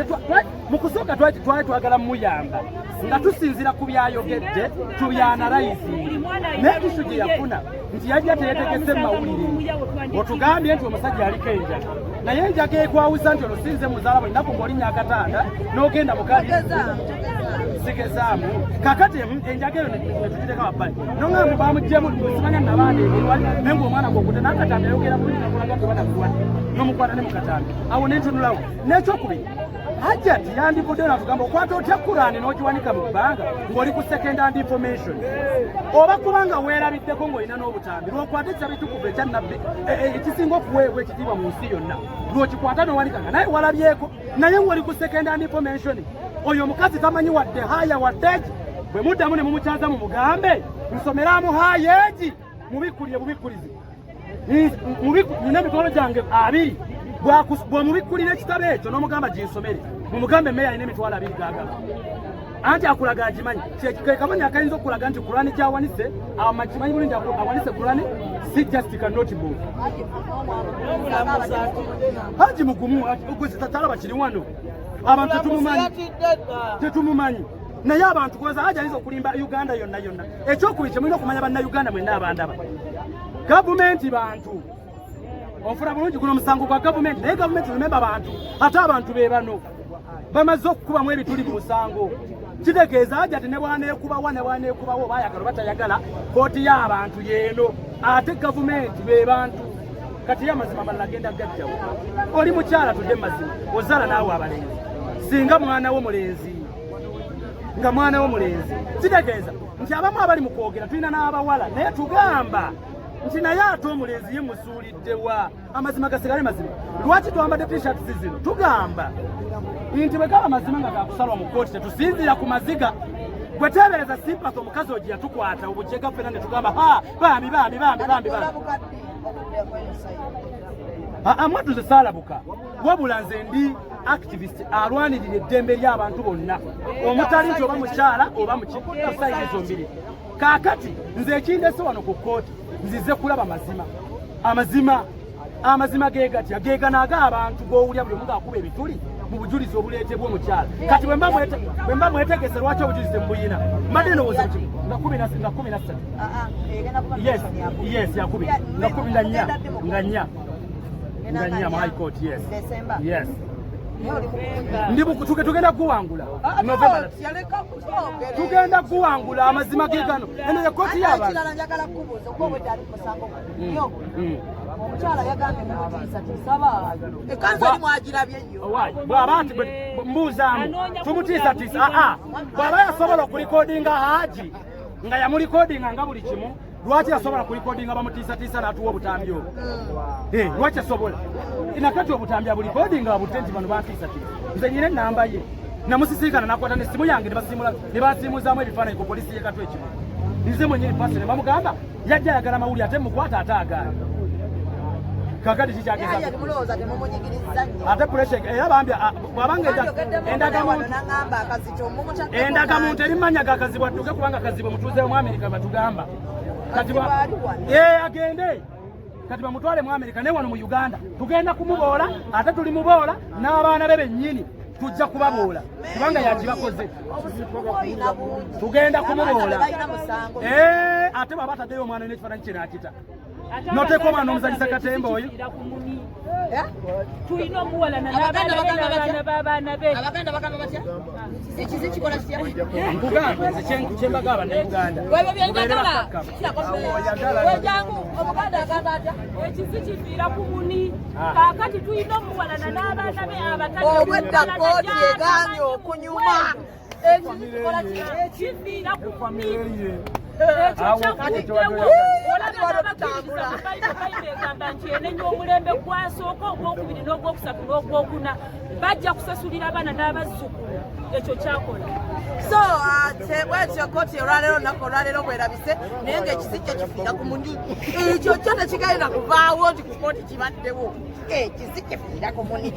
Mu kusooka twali twagala muyamba nga tusinziira ku byayogedde, tubyanalayizinga, naye issue gye yafuna nti yajja teyetegese mu mawulire. Otugambye nti omusajja yaliko enjaga, naye enjaga ekwawusa nti olusinze muzaala buli nnaku ng'olinnya akatanda n'ogenda mukali sigezaamu. Kakati enjaga eyo netugireka wabbali, noŋŋamba bamugyemu simanya nabaana ebirwali, naye ng'omwana gwokute n'akatambi ayogera bulungi nakulaga nti banakulwadde n'omukwata ne mukatambi awo nentunulawo. N'ekyokubiri, Hajati yandivuddeyo natugamba okwata otya Kurani n'ogiwanika mu bbanga ng'oli ku second hand information, oba kubanga weerabiddeko ng'olina n'obutambi lwokwata ekitabo ekitukuvu ekya Nabbi ekisinga okuweebwa ekitiibwa mu nsi yonna, lwokikwata n'owanikanga naye walabyeko, naye ng'oli ku second hand information. Oyo omukazi tamanyi wadde haya wadde egi. Bwe muddamu ne mumukyaza mumugambe nsomeramu haya egi, mubikkulire bubikkulizi. Nina emitwalo gyange 20. Bw'omubikkulira ekitabo ekyo n'omugamba ginsomere, mumugambe meeya alina emitwalo 20 gagaba, anti akulaga agimanyi. Ke kamanyi akayinza okulaga nti Kurani gyawanise amakimanyi bulungi, awanise Kurani, si just ka notebook. Haji mugumu, gwe talaba kiri wano, abantu tetumumanyi, tetumumanyi, naye abantu kubaza Haji ayinza okulimba Uganda yonna yonna. Ekyokubiri kyemulina okumanya, Bannayuganda mwenna abandaba, gavumenti bantu. Onfuna bulungi? Guno omusango gwa gavumenti, naye gavumenti, remember, bantu, ate abantu be bano bamaze okukubamu ebituli mu musango. Kitegeeza Hajati ne bwaneekubawa ne bwaneekubawo, oba ayagala oba tayagala, kooti y'abantu yeeno, ate gavumenti be bantu. Kati ye amazima amalala agenda gajjawo. Oli mukyala, tudde mazima, ozaala naawe abalenzi, singa mwana wo mulenzi, nga mwana wo mulenzi, kitegeeza nti abamu abali mu kwogera tulina n'abawala, naye tugamba nti naye ate omulenzi ye musuuliddewa? Amazima gasigale mazima. Lwaki twambadde T-shirts zino? Tugamba nti bwe gaba mazima nga gakusalwa mu kooti, tetusinziira ku maziga. Gwe teebereza sympathy omukazi ogi yatukwata obujega ffena ne tugamba, ha, bambi bambi bambi bambi bambi. Amwatu nze saalabuka, wabula nze ndi activist alwanirira eddembe ly'abantu bonna, omutali nti oba mukyala oba muki, side zombiri. Kaakati nze ekindese wano ku kkooti, nzize kulaba mazima. Amazima, amazima ge gatya? Gegano ag'abantu g'owulya buli omu ng'akuba ebituli mu bujulizi obuleetebwa omukyala. Kati bwe mba mwetegese, lwaki obujulizi temubuyina? Mbadde ndowooza kimu nga 13. Yes, yakubiri nga 14, nga 4 mu High Court. Yes, ndi tugenda kuwangula November, tugenda kuwangula. Amazima ge gano, eno ye kooti y'abantu.
Ekirala njagala kukubuuza, okuba obwedda ali ku musango guno, omukyala yagambye mumutiisatiisa, baayo ekanzu eri mwagirabye yo?
Bw'aba ati mbuuzaamu, tumutiisatiisa? Aa, bw'aba yasobola okulikodinga Haji nga yamulikodinga nga buli kimu, lwaki yasobola kulikodinga bamutiisatiisa n'atuwa obutambi obwo? Lwaki asobola nakati obutambi abulikodinga abute nti bano bantiisatiisa? Nze nyina enamba ye, namusisinkana nakwata nesimu yange ne basiimuzaamu ebifaananyi ku polisi y'e Katwe ekimu. Nze mwenyini pasi ne bamugamba yajja ayagala mawulire, ate mukwata ate agaana. Kakati kikyageza?
Mulowooza temumunyigiriza nnyo?
Ate pressure era bambi bw'abanga
endagamuntu nagamba akazito mumutaddeko
endagamuntu eri mumanya ga Kazibwe, adduke kubanga Kazibwe mutuuze mu Amerika. Batugamba kati
Kazibwe ali wano.
Agende kati bamutwale mu Amerika, naye wano mu Uganda tugenda kumuboola, ate tuli muboola n'abaana be bennyini tujja kubaboola kubanga yakibakoze.
Obusibu bw'olina bungi.
Tugenda kumuboola.
Abaana tebalina musango.
Ate bw'aba ataddeyo omwana n'ekifaananyi kye n'akita noteeka omwana n'omuzanyisa katemba oyo.
Tulina omuwalana
Abaganda
n'abaana be
bagamba batya?
n'abaana b'abaana be.
Abaganda bagamba batya? Ekizi kikola kitya?
Nkugambye nze kyembaga Abannayuganda,
Webyo
mubeere
byenjagala.
bakkakkamu.
Wejangu, omuganda agamba atya?
Ekizi kiviira ku muni.
Ah.
Kaakati tulina omuwalana n'abaana be abatadde
Obwedda kooti egaanye okunyuma. Ekizi kikola ki?
Kifiira ku muni. Egamba nti enenya omulembe gwasooka, ogwokubiri, n'ogwokusatu, n'ogwokuna, bajja kusasulira abaana n'abazzukulu ekyo kyakola.
So bwetyo kooti olwaleero, olunaku olwaleero bwerabise, naye ngaekisi kyo kifiira ku muni. Ekyo kyo tekigenda kuvaawo nti ku kooti kibaddewo, ekisi kifiira ku muni.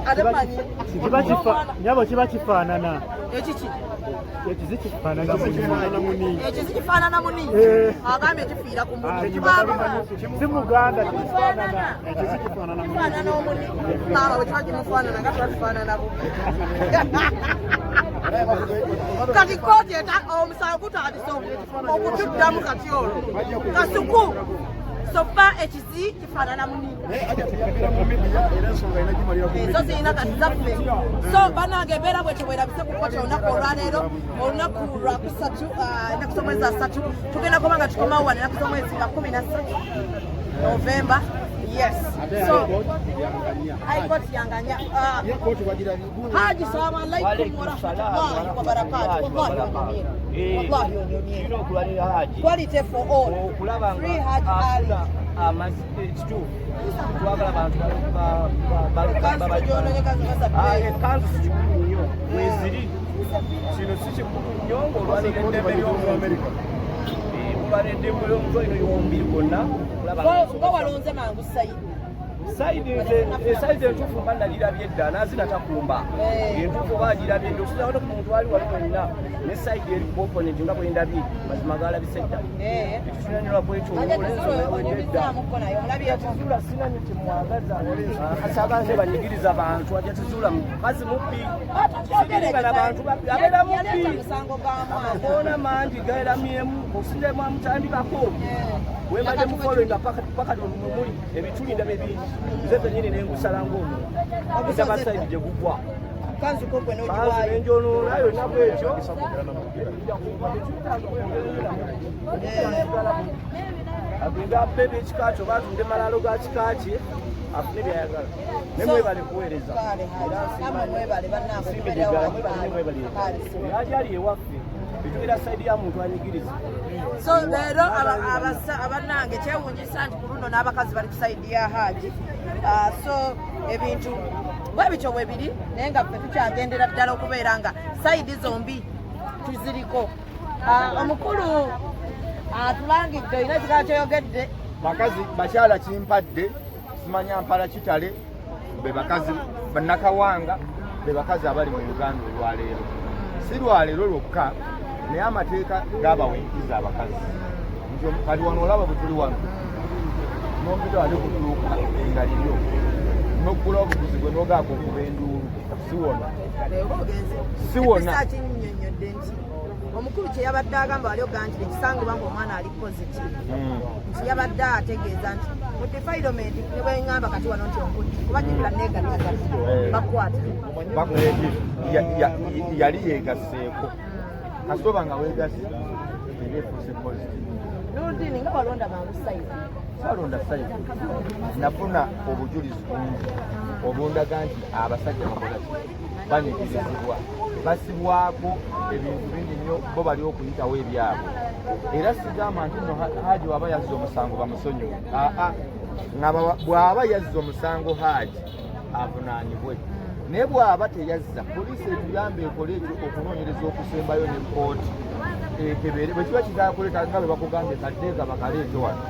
Ate manyi
Nyabo, kiba kifaanana.
Ekiki?
Ekizi kifaanana muni.
Ekizi kifaanana muni. Agambye kifiira ku muni.
Si muganda, kifaanana, ekizi kifaanana.
Kifaanana omuni. Maama, bwe kiba kimufaanana nga tuba tufaanana bubi. Kati kooti omusango gutandise okutuddamu. Kati olwo kasuku sofa ekizi kifaanana muni. Ezo zirina kati zaffe. So banange, embeera bwetyo bwerabise ku kooti olunaku olwaleero, olunaku lwakusatu, ennaku z'omwezi 3. Tugenda kuba nga tukomawo wano ennaku z'omwezi nga 13 Novemba. Yes, so High Court yanganya. Haji, salamu alaikum warahmatullahi wabarakatuh. Wallahi onyumye, wallahi onyumye.
Okulwanira Haji.
Quality for all.
Okulaba.
Free Haji Ali.
Ekituufu twagala abantu.
Kanzu.
Ekanzu si kikulu nnyo weziri. Kino si kikulu nnyo ng'olwanira eddembe ly'omuntu, olwanira eddembe ly'omuntu olino y'omubiri gwonna.
Nga walonze mangu side.
Side nze, eside entuufu mba nagirabye edda. Nazina takumba entuufu oba agirabye edda okusinza ku muntu ali wali wenna ne side eri ku opponent, nga bwe ndabye mazima galabise edda. Ekitunanyolwa kwetoloola ensonga yawedde edda. Tuzuula sinanyo kyemwagaza asaba nze banyigiriza bantu. Ajja tuzuula mukazi mubbi, sigiringana bantu babbi, abeera mubbi. Amakoona mangi gaeramyemu okusinza mwamutandikako wembadde mufollowinga paka muli ebituli ndaba ebingi. Nze zenyini nengusala ngaomuntu ndaba side gye gugwa.
Kanzu ko gwe
kanzu
n'ogiwaayo.
Nenjonoona yonna bwetyo. Agende abbe ebyekika kyo oba atunde malaalo ga kika kye afune byayagala. Ne mwebale kuweereza.
Namwe mwebale bannange.
Nsiimidde ddala, mwebale nnyo, mwebale. Haji Ali ewaffe etubeera side ya muntu anyigiriza.
So leero abannange, kyewuunyisa nti ku luno n'abakazi bali ku side ya Haji. So ebintu bwe bityo bwe biri, naye nga ffe tukyagendera ddala okubeera nga side zombi tuziriko. Omukulu atulangidde, olina ekigala kyoyogedde?
Bakazi, bakyala kimpadde, simanya mpala kitale, be bakazi bannakawanga, be bakazi abali mu Uganda olwaleero. Si lwaleero lwokka, naye amateeka gabawa enkiza abakazi nti kati wano olaba bwe tuli wano, nompita wali ku dduuka nga liryo nokugula obuguzi gwe nogaaka okuba enduulu, si wona.
Leero ogenze.
Si wonna.
Ekisa kinnyonnyodde nti omukulu kye yabadde agamba wali ogaa nti ekisangibwa ng'omwana ali positive, nti yabadde ategeeza nti mu defilement ne bweŋŋamba kati wano nti onkutte kuba jjukira neegattagatta bakwata.
Yali yeegasseeko, kasooba nga weegasse era efuuse positive.
Nurudini, nga walonda mangu side.
Saalonda side, nafuna obujulizi bungi obundaga nti abasajja bakola ki, banyigirizibwa, basibwako ebintu bingi nnyo, bo bali okuyitawo ebyabwe. Era sigamba nti nno Haji waba yazza omusango bamusonyiwe. Aa, nga bw'aba yazza omusango, Haji avunaanibwe, naye bw'aba teyazza, poliisi etuyambe ekole ekyo okunoonyereza okusembayo ne kooti ekebere bwe kiba kizakuleeta nga bwe bakugambye kaddeeka bakaleete wano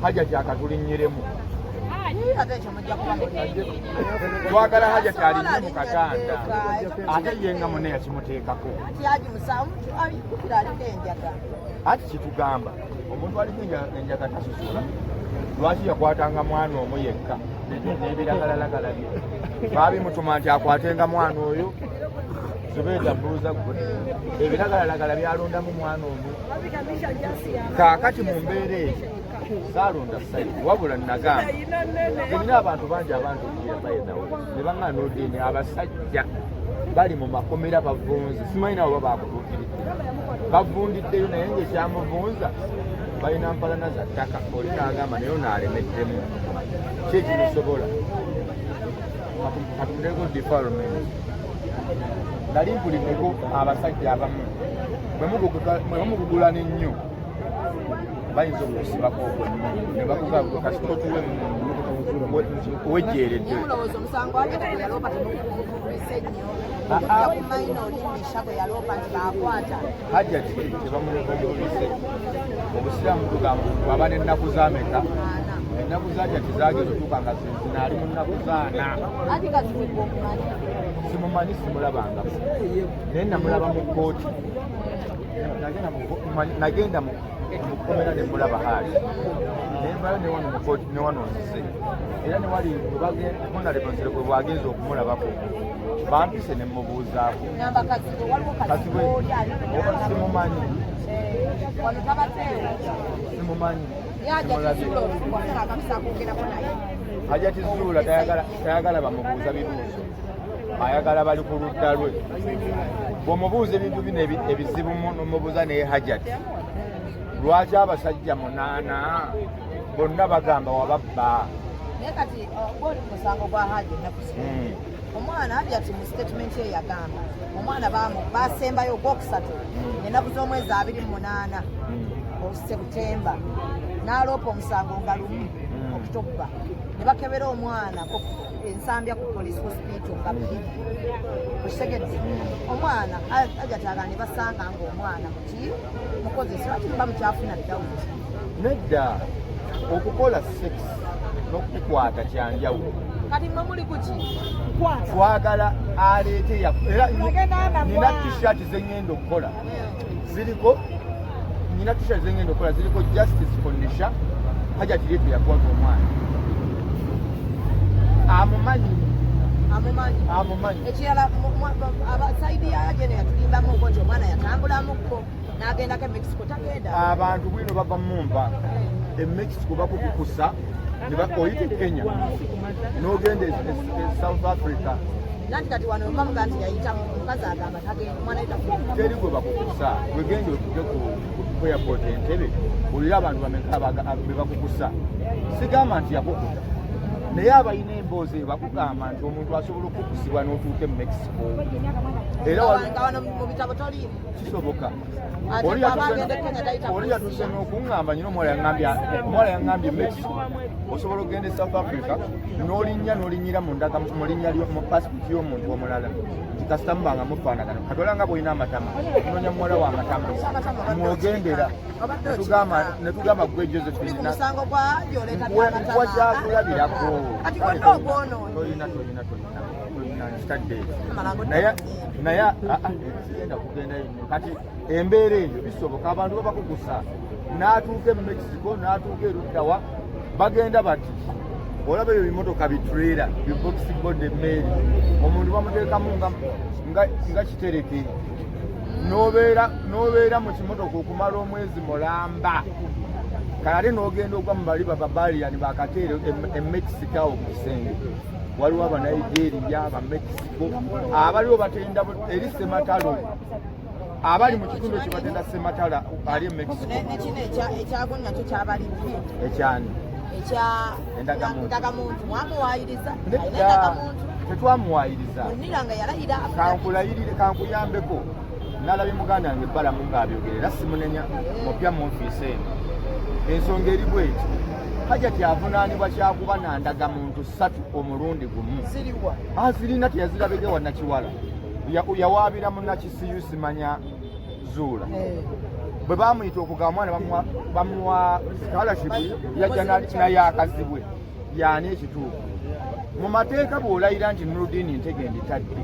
Hajati akatulinnyiremu.
Ate ekyo mujja kuba
Twagala Hajati alinnye mu katanda, ate ye nga munne yakimuteekako.
Nti Haji musanvu alikukira aliko enjaga.
Ati kitugamba omuntu aliko enjaga tasusula. Lwaki yakwatanga mwana omu yekka n'ebiragalalagala bye baabimutuma nti akwatenga mwana oyo? Zubeeda, mbuuza gwe, ebiragalalagala byalondamu mwana omu? Kaakati mu mbeera eyo saalonda side, wabula nagamba nina abantu bangi abantuukira bayedawe ne baŋŋana Nodini, abasajja bali mu makomera bavunze, simanyi nabo baba bakutuukiridde bavundiddeyo, naye ngaekyamuvunza balina mpalana za ttaka. Oli n'agamba naye ono alemeddemu ki ekimusobola. Katumuteeko defilement. Nali mpuliddeko abasajja abamu bwe bamugugulana ennyo bayinza okukusibako ogwo ne bakugamba kasita otuwe wejjeeredde.
Mulowooza omusango Hajati gwe yaloopa temugubise nnyo okujja ku mayina oli Nisha gwe yaloopa nti baakwata?
Hajati tebamugubise. Obusiraamu tugamba omuntu aba n'ennaku z'ameka? Ennaku za Hajati zagenda otuuka nga zino ali mu nnaku zaana.
Anti Kazibwe gwe omumanyi?
Simumanyi, simulabangako, naye namulaba mu kkooti. Nagenda mu kkomera ne mulaba Haji, nenvayo ne wano mu kkooti ne wano nzize era ne wali honorable gwe bwagenza okumulabako bampise ne mubuuzaako.
Ngamba Kazibwe, waliwo Kazibwe oli ali
Simumanyi.
Wano tabateewo.
Simumanyi.
Ye Hajati Zuula olukwasa akakisa akwogerako naye?
Hajati Zuula tayagala bamubuuza bibuuzo, ayagala bali ku ludda lwe. Bw'omubuuza ebintu bino ebizibu nomubuuza naye Hajati lwaki abasajja 8 bonna bagamba wababba?
Naye kati gwoli ku musango gwa Haji ennaku zino, omwana Hajati mu statement ye yagamba omwana basembayo ogwokusatu ennaku z'omwezi 28 Sebutemba n'aloopa omusango nga 1 Okitoba, ne bakebera omwana ensambya ku police hospital nga 2. Okitegedde? Omwana Hajati agamba ne basanga ng'omwana muki mukozesa. Lwaki muba mukyafuna dawuti?
Nedda, okukola sex n'okukwata kyanjawulo.
Kati mwe muli kuki?
Twagala aleete era nina T-shirt zeŋŋenda okukola ziriko, nina T-shirt zeŋŋenda okukola ziriko "Justice for Nisha". Hajati leetu yakwata omwana amumanyi.
Amumanyi.
Amumanyi.
Ekirala, side ya Jene yatulimbamuko nti omwana yatambulamukko n'agendako e Mexico, tagenda.
Abantu bwino bava mumpa e Mexico bakukukusa oyita e Kenya n'ogenda e South Africa.
Nanti kati wano bamuga nti yayita, omukazi agamba tagenda, omwana yita.
Teri gwe bakukusa. Gwegenda otuke ku airport Entebe, olire abantu bameka be bakukusa. Sigamba nti yakukuta, naye abalina emboozi eyo bakugamba nti omuntu asobola okukusibwa n'otuuka e Mexico era
Nga wano mu bitabo toliimu.
Kisoboka.
Ate
Oli
bw'aba agenda e Kenya tayita
oli yatuuse n'okuŋŋamba nyina omuwala yaŋŋambye Mexico osobola okugenda e South Africa n'olinnya n'olinnyira mu ndaga mu linnya mu passport y'omuntu omulala nti kasita muba nga mufaanagana. Katola nga bw'olina amatama, onoonya muwala wa matama mwogendera. Ne tugamba gwe
Tuli ku
Josephine
musango gwa Haji, oleeta
nkuwa
by'amatama.
Kyakulabirako.
Kati gonna ogwonoonye.
Tolina, tolina, tolina, tolina nkitadde.
Amalango.
Naye sigenda kugendayo nnyo. Kati embeera eyo bisoboka, abantu babakukusa n'atuuka e Mexico n'atuuka eruddawa bagenda bati olaba ebyo bimotoka bitrailer bibox body emmeeri, omuntu bamuteekamu nga kitereke n'obeera mu kimotoka okumala omwezi mulamba. Kale ate n'ogenda ogwa mu bali bababaliani bakateere e Mexico awo ku kisenge waliwo Abanigeria, Abamexico abaliwo batenda eri sematalo, abali mu kitundu ekyo batenda sematala ali e Mexico.
Nekino ekyago nakyo kyabalibye.
Ekyani?
Ekya
Endagamuntu.
Ndagamuntu mwamuwayiriza alina
Nedda.
endagamuntu.
Tetwamuwayiriza.
Munira nga yalayira.
Kankulayirire, kankuyambeko. Nalabye muganda wange Balamu ng'abyogera era simunenya, mupya mu ofiisi eno. Ensonga eri bweti: Hajati avunaanibwa kyakuba na ndagamuntu ssatu omulundi gumu.
Ziriwa?
Azirina, teyazirabege wa Nakiwala. Yawaabira mu Nakisiyu simanya Zuula. Bwe bamuyita okugaba omwana bamuwa scholarship, yajja naye akazibwe yaani ekituufu mu mateeka bw'olayira nti Nurudini Ntege nditadde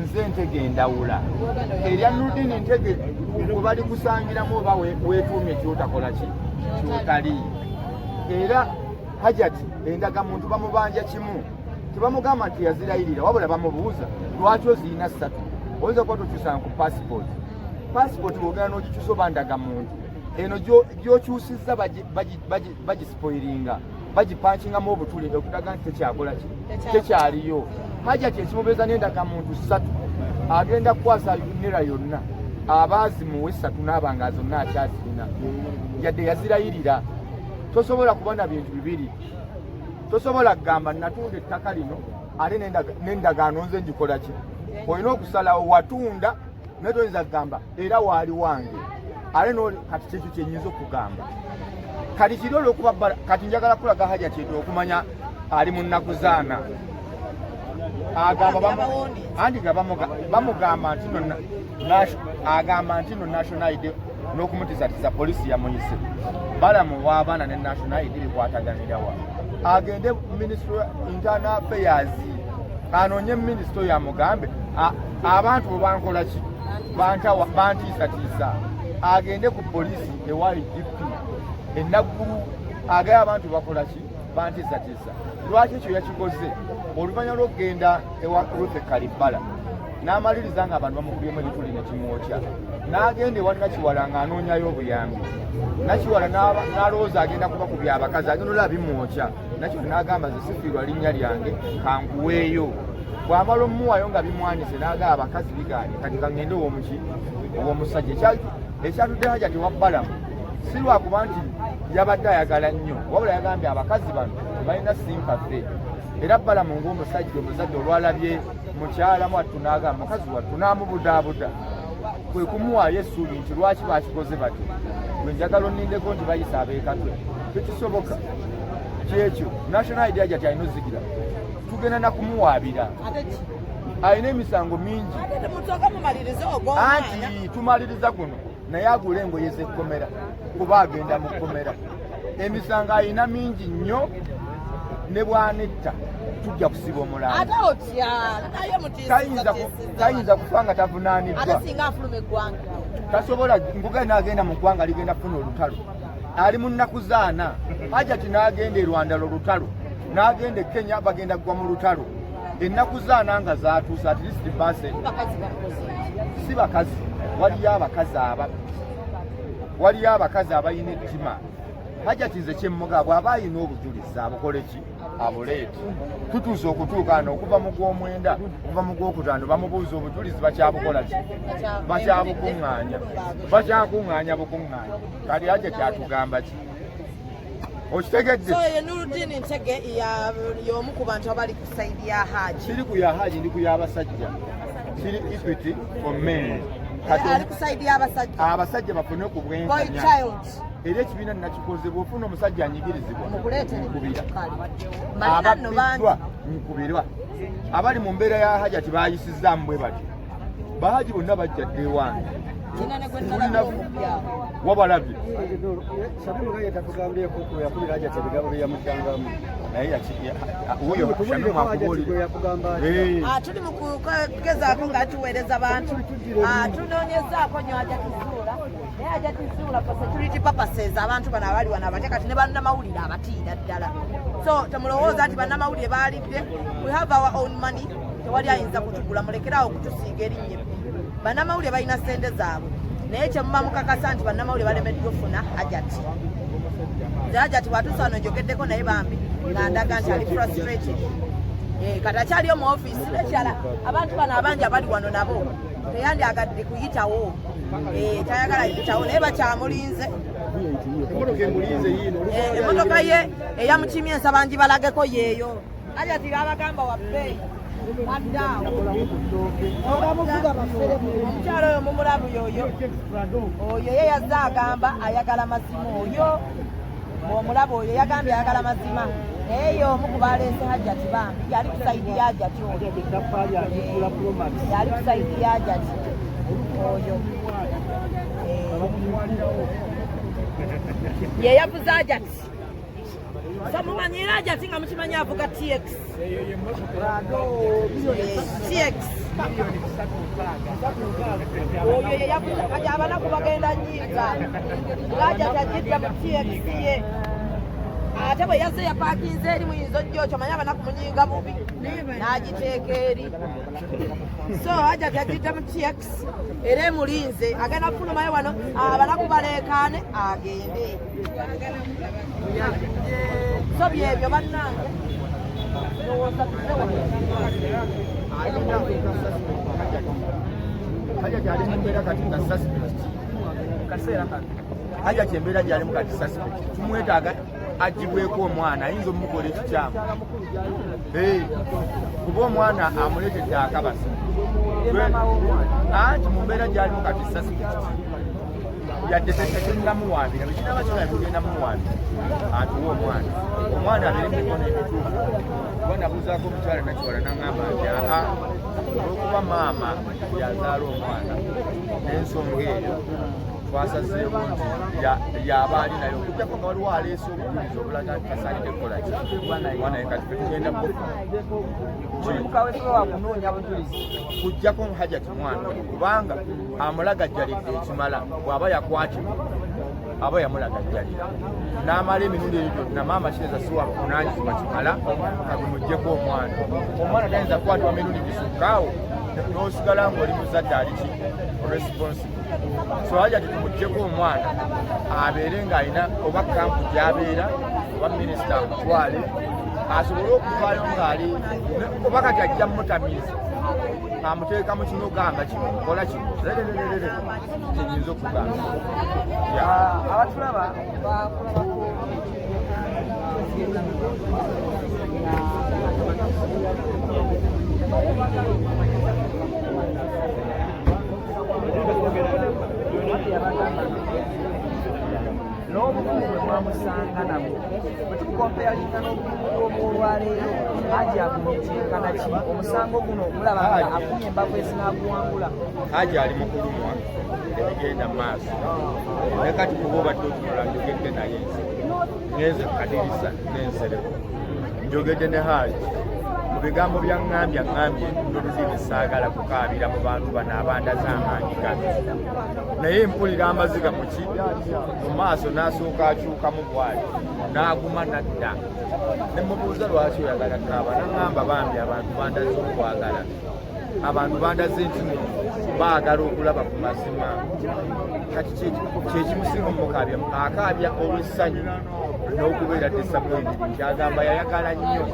nze Ntege ndawula erya Nurudini Ntege bwe bali kusangiramu oba weetuumye kyotakola ki kyotali. Era Hajati endagamuntu bamubanja kimu, tebamugamba nti yazirayirira, wabula bamubuuza lwaki ozirina ssatu. Oyinza kuba tokyusanga ku passport. Passport bwogenda n'ogikyusa oba ndagamuntu eno gy'okyusizza bagispoilinga, bagipankingamu obutuli okulaga nti tekyakola ki tekyaliyo. Hajati ekimubeeza n'endagamuntu ssatu, agenda kukwasa nera yonna abaazimuwa essatu n'aba nga zonna akyazirina yadde yazirayirira. Tosobola kuba na bintu bibiri. Tosobola kugamba natunda ettaka lino ate n'endagaano nze ngikola ki. Olina okusalawo watunda naye toyinza kugamba era waali wange ate kati kyekyo kyenyinza okugamba kati kiri olwokuba kati njagala kulaga haja kyetwe okumanya ali mu nnaku zaana agamba anti nga bamugamba nti no agamba nti no national ID n'okumutizatiza poliisi yamuyise balamu w'abaana ne national ID bikwataganirawa agende ministry internal affairs anoonye minisita oyo amugambe abantu bwe bankola ki bantiisatiisa agende ku poliisi ewa IGP enaggulu agaye abantu bakola ki bantiisatiisa lwaki ekyo yakikoze oluvannyuma lw'okugenda ewa Ruth Kalibbala n'amaliriza nga abantu bamukubyemu ebituli ne kimwokya n'agenda ewa Nakiwala ng'anoonyayo obuyambi Nakiwala n'alowooza agenda kuba ku byabakazi agenda olaba bimwokya Nakiwala n'agamba nze sifiirwa linnya lyange kankuweeyo bw'amala omuwayo nga bimwanise n'agamba abakazi bigaanye kati kangende ow'omuki ow'omusajja ekyatudde Hajati wa Balamu si lwakuba nti yabadde ayagala nnyo wabula yagambye abakazi bano tebalina simpathy era Balamu ng'omusajja omuzadde olwalabye mukyala mwattu n'agamba mukazi wattu n'amubudaabuda kwe kumuwaayo essuubi nti lwaki bakikoze batyo gwe njagala onnindeko nti bayisa ab'ekatwe tekisoboka kyekyo national ID Hajati alina ozigira tugenda nakumuwaabira alina emisango mingi anti tumaliriza guno naye agula engoye z'ekkomera kuba agenda mu kkomera emisango alina mingi nnyo ne bwanetta tujja kusiba omulambo tayinza kufa nga tavunaaniddwa tasobola nkuga n'agenda mu ggwanga ligenda kufuna olutalo ali mu nnaku zaana Hajati n'agenda e Rwanda lolutalo n'agenda e Kenya bagenda kugwa mu lutalo ennaku zaana nga zatuuse at least base si bakazi waliyo abakazi ababbi waliyo abakazi abalina ettima Hajati nze kyemmuga bw'aba alina obujulizi abukole ki abuleete tutuuse okutuuka no okuva mu gw'omwenda okuva mu gw'okutaano bamubuuza obujulizi bakyabukola ki bakyabukuŋŋaanya bakyakuŋŋaanya bukuŋŋaanya kati Hajati atugamba ki okitegedde
so ye Nurudini Ntege y'omu ku bantu abali ku side ya Haji
siri ku ya Haji ndi ku y'abasajja siri equity for men
ali ku side y'abasajja
abasajja bafune ku
boy
bwenkanya
child
era ekibiina nakikoze bw'ofuna omusajja anyigirizibwa nkubira
Malina nno bangi
ababbiddwa nkubirwa abali mu mbeera ya Hajati bayisizaamu bwe batyo bahaji bonna bajja dda ewange
Nina ne gwe nalabye omubbi awo.
Wabalabye
Shamimu nga yetakugambyeko ku yakubira Hajati ebigambo bye yamuddangamu.
Naye wuyo Shamimu akubuulira.
Tuli mu kugezaako nga tuweereza bantu, tunoonyezaako nnyo Hajati Zuula naye Hajati Zuula for security purposes abantu bano abali wano abatya kati ne bannamawulire abatiira ddala so temulowooza nti bannamawulire baalidde. We have our own money, tewali ayinza kutugula mulekeraawo okutusiiga erinnya ebbi. Bannamawulire balina ssente zaabwe naye kyemuba mukakasa nti bannamawulire balemeddwa ofuna Hajati. Nze Hajati bwatuusa wano njogeddeko naye bambi nga ndaga nti ali frustrated. Kati akyaliyo mu ofiisi nekyala abantu bano abangi abali wano nabo teyandyagadde kuyitawo, tayagala yitawo naye bakyamulinze. Emmotoka ye eyamukimye ensaba ngibalageko yeeyo. Hajati babagamba wabbe addaawo omukyalo oyo mumulabu yoyo oyo ye yazze agamba ayagala mazima oyo bw'omulaba oyo yagambye ayagala mazima naye ye omu ku baleese Hajati bambi yali ku side ya Hajati oyo yali ku side ya Hajati oyo ye yavuze Hajati so mumanyira Hajati nga mukimanyi avuga TX TX oyo ye yavuze kati abanaku bagenda nyiiga Hajati agidda mu TX ye ate bwe yazze yapaakinze eri muyinza ojja okyo manyi abanaku munyinga bubi n'agiteeka eri so Hajati agidda mu TX era emulinze agenda kufulumayo wano abanaku baleekaane agende so byebyo bannange ndowooza tuze wano.
Hajati ali mu mbeera kati nga suspect
kaseera kano
Hajati embeera gyalimu kati suspect tumwetaaga agibweko omwana ayinza omukola ekikyamu kuba omwana amuleetedde akabasa. Anti mu mbeera gyalimu kati suspect, yadde tetunnamuwaabira, bwekinaba kina tugenda mumuwaabira atuwe omwana, omwana abeere mu mikono emituufu. Kuba nabuuzaako omukyala Nakiwala, naŋŋamba nti aa, olwokuba maama yazaala omwana n'ensonga eyo twasazeewo nti yaba ali naye, okujjako nga waliwo aleese obujulizi obulaga nti tasaanidde kukola ki naye. Kati fe tugenda
kunoonya bujulizi.
Kujjako Hajati mwana oyo, kubanga amulagajjalidde ekimala. Bw'aba yakwatibwa, aba yamulagajjalira n'amala emirundi eyo gyonna. Maama kiyinza si wabuvunanyizibwa kimala kabimuggyeko omwana. Omwana tayinza kukwatibwa mirundi gisukkaawo n'osigala ng'oli muzadde ali ki responsible. So Hajati tumuggyeko omwana, abeere ng'alina oba camp gy'abeera, oba minisita amutwale asobole okuvaayo ng'ali, oba kati ajja mutamiiza amuteeka mu kino, gamba kino, kola kino, rerererere, kyenyinza okugamba.
Abatulaba bakulabako. N'obukugu bwe mwamusanga nabwo, bwe tubukompeyalinga n'obukugu bw'olwaleero, Haji agumye kyenkana ki? Omusango guno mulaba nga afunye embavu ezinaaguwangula?
Haji ali mu kulumwa ebigenda mu maaso, naye kati kuba obadde otunula, njogedde naye nze ngenze ku kadirisa n'ensereko, njogedde ne Haji. Mu bigambo byaŋŋambye, aŋŋambye n'olulimi, saagala kukaabira mu bantu bano abandaze amaanyi gano, naye mpulira amaziga muki mu maaso. N'asooka akyukamu bwali, n'aguma nadda. Ne mubuuza, "Lwaki oyagala kaaba?" Naŋŋamba, "Bambi abantu bandaze okwagala, abantu bandaze nti nno baagala okulaba ku mazima." Kati kyekimusinga omumukaabya, akaabya olw'essanyu n'okubeera disappointed, nti agamba yayagala nnyo,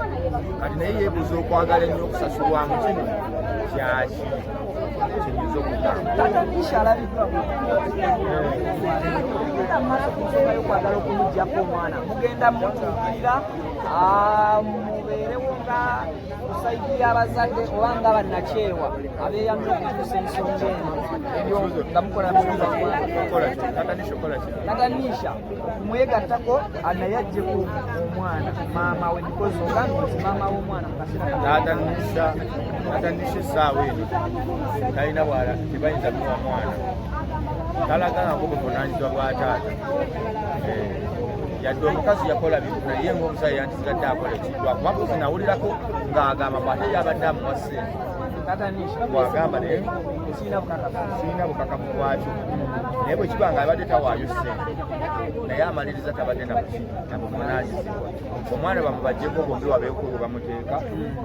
kati naye yeebuuza okwagala ennyo okusasulwamu kino kyaki. Kyenyinza okugamba.
Taata Nisha alabiddwa genda mu maaso ku nsonga y'okwagala okumugyako omwana. Mugenda mutuukirira, mubeerewo nga ku side y'abazadde oba nga bannakyewa abeeyamye okutuusa ensonga eno ebyo nga mukola?
Okola ki? Taata Nisha okola ki?
Taata Nisha okumwegattako naye aggyeko omwana maama we, because ogambye nti maama w'omwana mu kaseera kano.
Taata Nisha, Taata Nisha essaawa eno talina bwala, tebayinza muwa mwana, talagangako buvunanyizibwa bwa taata. Yadde omukazi yakola bintu, naye ngaomusajja yantisigadde akola ekintu, lwakuba mbuzi nawulirako ng'agamba mbu ate yabadde amuwa ssente.
Taata Nisha
bwagamba, naye
sirina bukakafu.
Sirina bukakafu bwakyo, naye bwe kiba nga abadde tawaayo ssente, naye amaliriza tabadde nabuki nabuvunanyizibwa. Omwana bamubajjeko bombi, wabeeko we bamuteeka,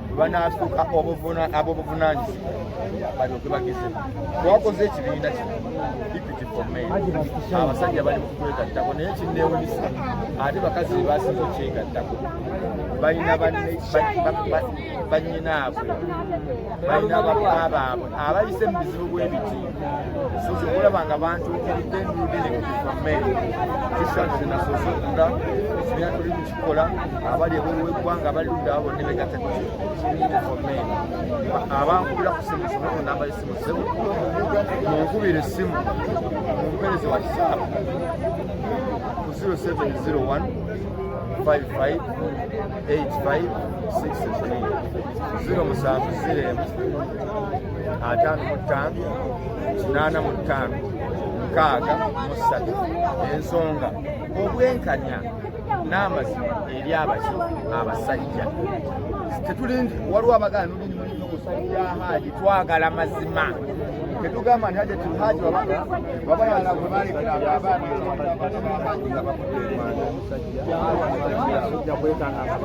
bwe banaasuka ab'obuvunanyizibwa balyoke bageze. Twakoze ekibiina kino, Equity for Men, abasajja bali mu kutwegattako, naye kinneewunyisa ate bakazi be basinze okyegattako. Balina bannyinaabwe, balina baka baabwe abayise mu bizibu bw'ebiti. So okulaba nga bantuukiridde ndudde ne Equity for Men kisanze nasoose okuga ekibiina, tuli mukikola. Abali ebweru w'eggwanga, abali ludda abo bonna begatta ku Equity for Men. Abankubira ku simu, someko namba y'essimu, sebo, munkubira essimu, mumpereze WhatsApp ku 0701 55 85 63, 070 55 85 63. Ensonga obwenkanya n'amazima eri abaki abasajja tetulindi. Waliwo abagala nulindi mulina okusajja Haji, twagala mazima. Tetugamba nti Haji Haji baba yalagwe balekeranga abaana Haji nga bakudde e Rwanda.
Ojja kwekanga nga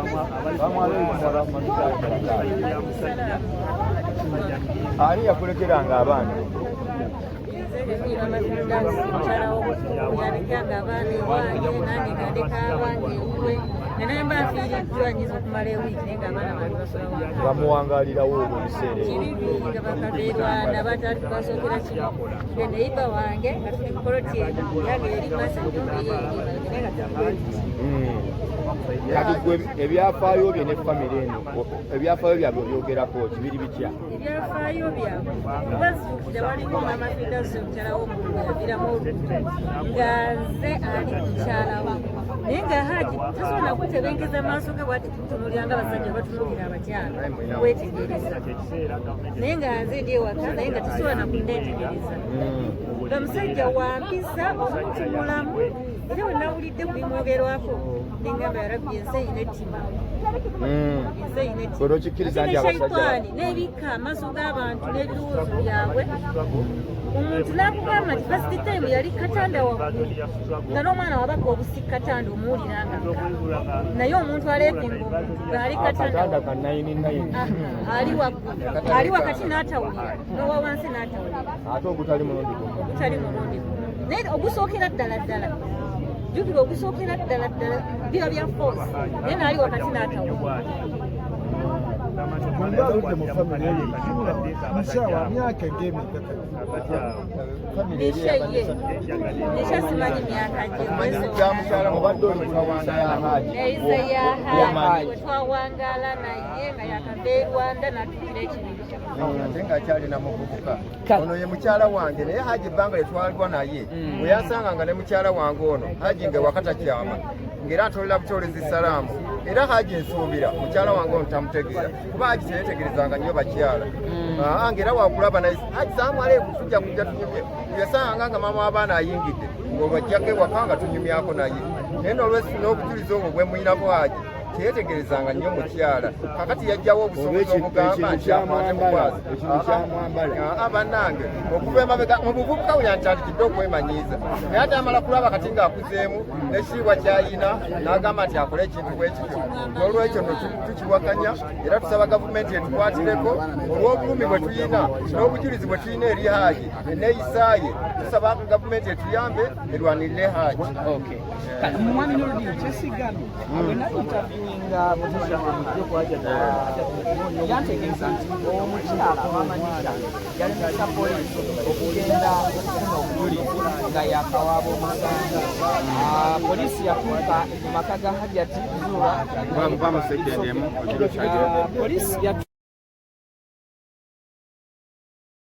Ani yakulekeranga abaana?
Mama Firdaus mukyala w'omukungu yalekanga abaana ewange nange nga ndeka abange ewuwe nga naye mba nfiiriddwa nyinza okumala ewiiki naye nga abaana bange basula wange.
Bamuwangaalirawo olwo ebiseera ebyo.
Kibibi nga bakabeerwana batatu basookera kimu nga neyiba wange nga tuli ku poloti emu yange yeri maaso ennyumba ye eri emabega naye nga tuli bwetuti.
Kati gwe ebyafaayo bye ne famire eno, ebyafaayo byabwe obyogerako ki? Biri bitya?
Ebyafaayo byabwe kuba nzijukira waliwo maama Firdausi omukyala w'omukungu yaviiramu olubuto nga nze ali mukyala we naye nga Haji tasobola nakutebenkeza maaso ge bwati kutunuulira nga abasajja batunuulira abakyala wetegereza naye nga nze ndi ewaka naye nga tasobola nakundeetegereza nga musajja wa mpisa omuntu mulamu era we nawulidde ku bimwogerwako nengamba ya rabbi ensi eyina ettima ensi eyina ettima.
Olwo okikkiriza nti
Ate ne
abasajja
shaitaani n'ebikka amaaso g'abantu n'ebirowoozo byabwe omuntu n'akugamba nti first time yali katanda waggulu nga n'omwana wabaka obusi katanda omuwulira nga naye omuntu aleepinga omuntu ng'ali katanda
akatanda ka 99
ali waggulu ali wakati n'atawulira n'owa wansi n'atawulira
ate ogutali mulundi gumu
ogutali mulundi gumu naye ogusookera ddala ddala jjukira ogusookera ddala ddala biba bya force naye naali wakati n'atawulira.
Bwemba aludde mu famire eyo Zuula Nisha wa myaka ng'emeka kati?
Nisha ye Nisha simanyi myaka gye
Okumanya mukyala mubadde oli mutawanda ya Haji
Eize ya Haji bwe twawangaala naye nga yakava e Rwanda n'atuukira ekibiri
ate ng'akyali na muvubuka ono ye mukyala wange naye Haji ebbanga lye twalwa naye bwe yansanga nga ne mukyala wange ono Haji nga ewaka takyama ng'era ntolera butolezi salaamu era Haji nsuubira mukyala wange ono tamutegeera kuba Haji teyetegerezanga nnyo bakyala ng'era wakulaba naye Haji salaamu aleikum tujja kujja tunyumye yasanga nga maama w'abaana ayingidde ng'olwajjako ewaka nga tunyumyako naye naye n'obujulizi obwo bwe muyinako Haji teyetegerezanga nnyo mukyala kakati yajjawo obusobozi obugamba nti akwate mukwazi bannange okuva emabega mu buvubuka we yantandikidde okwemanyiiza naye ate amala kulaba kati ng'akuzeemu n'ekitiibwa ky'ayina n'agamba nti akole ekintu bwe kityo n'olwekyo nno tukiwakanya era tusaba gavumenti etukwatireko olw'obulumi bwe tulina n'obujulizi bwe tulina eri Haji enneeyisa ye tusaba gavumenti etuyambe erwanirire Haji.
Mwami Nurudin kyesigambye bwe nali interviewinga mutabani wange yantegeeza nti omukyala maama Nisha yalemesa poliisi okugenda okufuna obujulizi nga yakawaaba omusango. Poliisi yatuuka mu maka ga Hajati Zuula. Poliisi yatuuka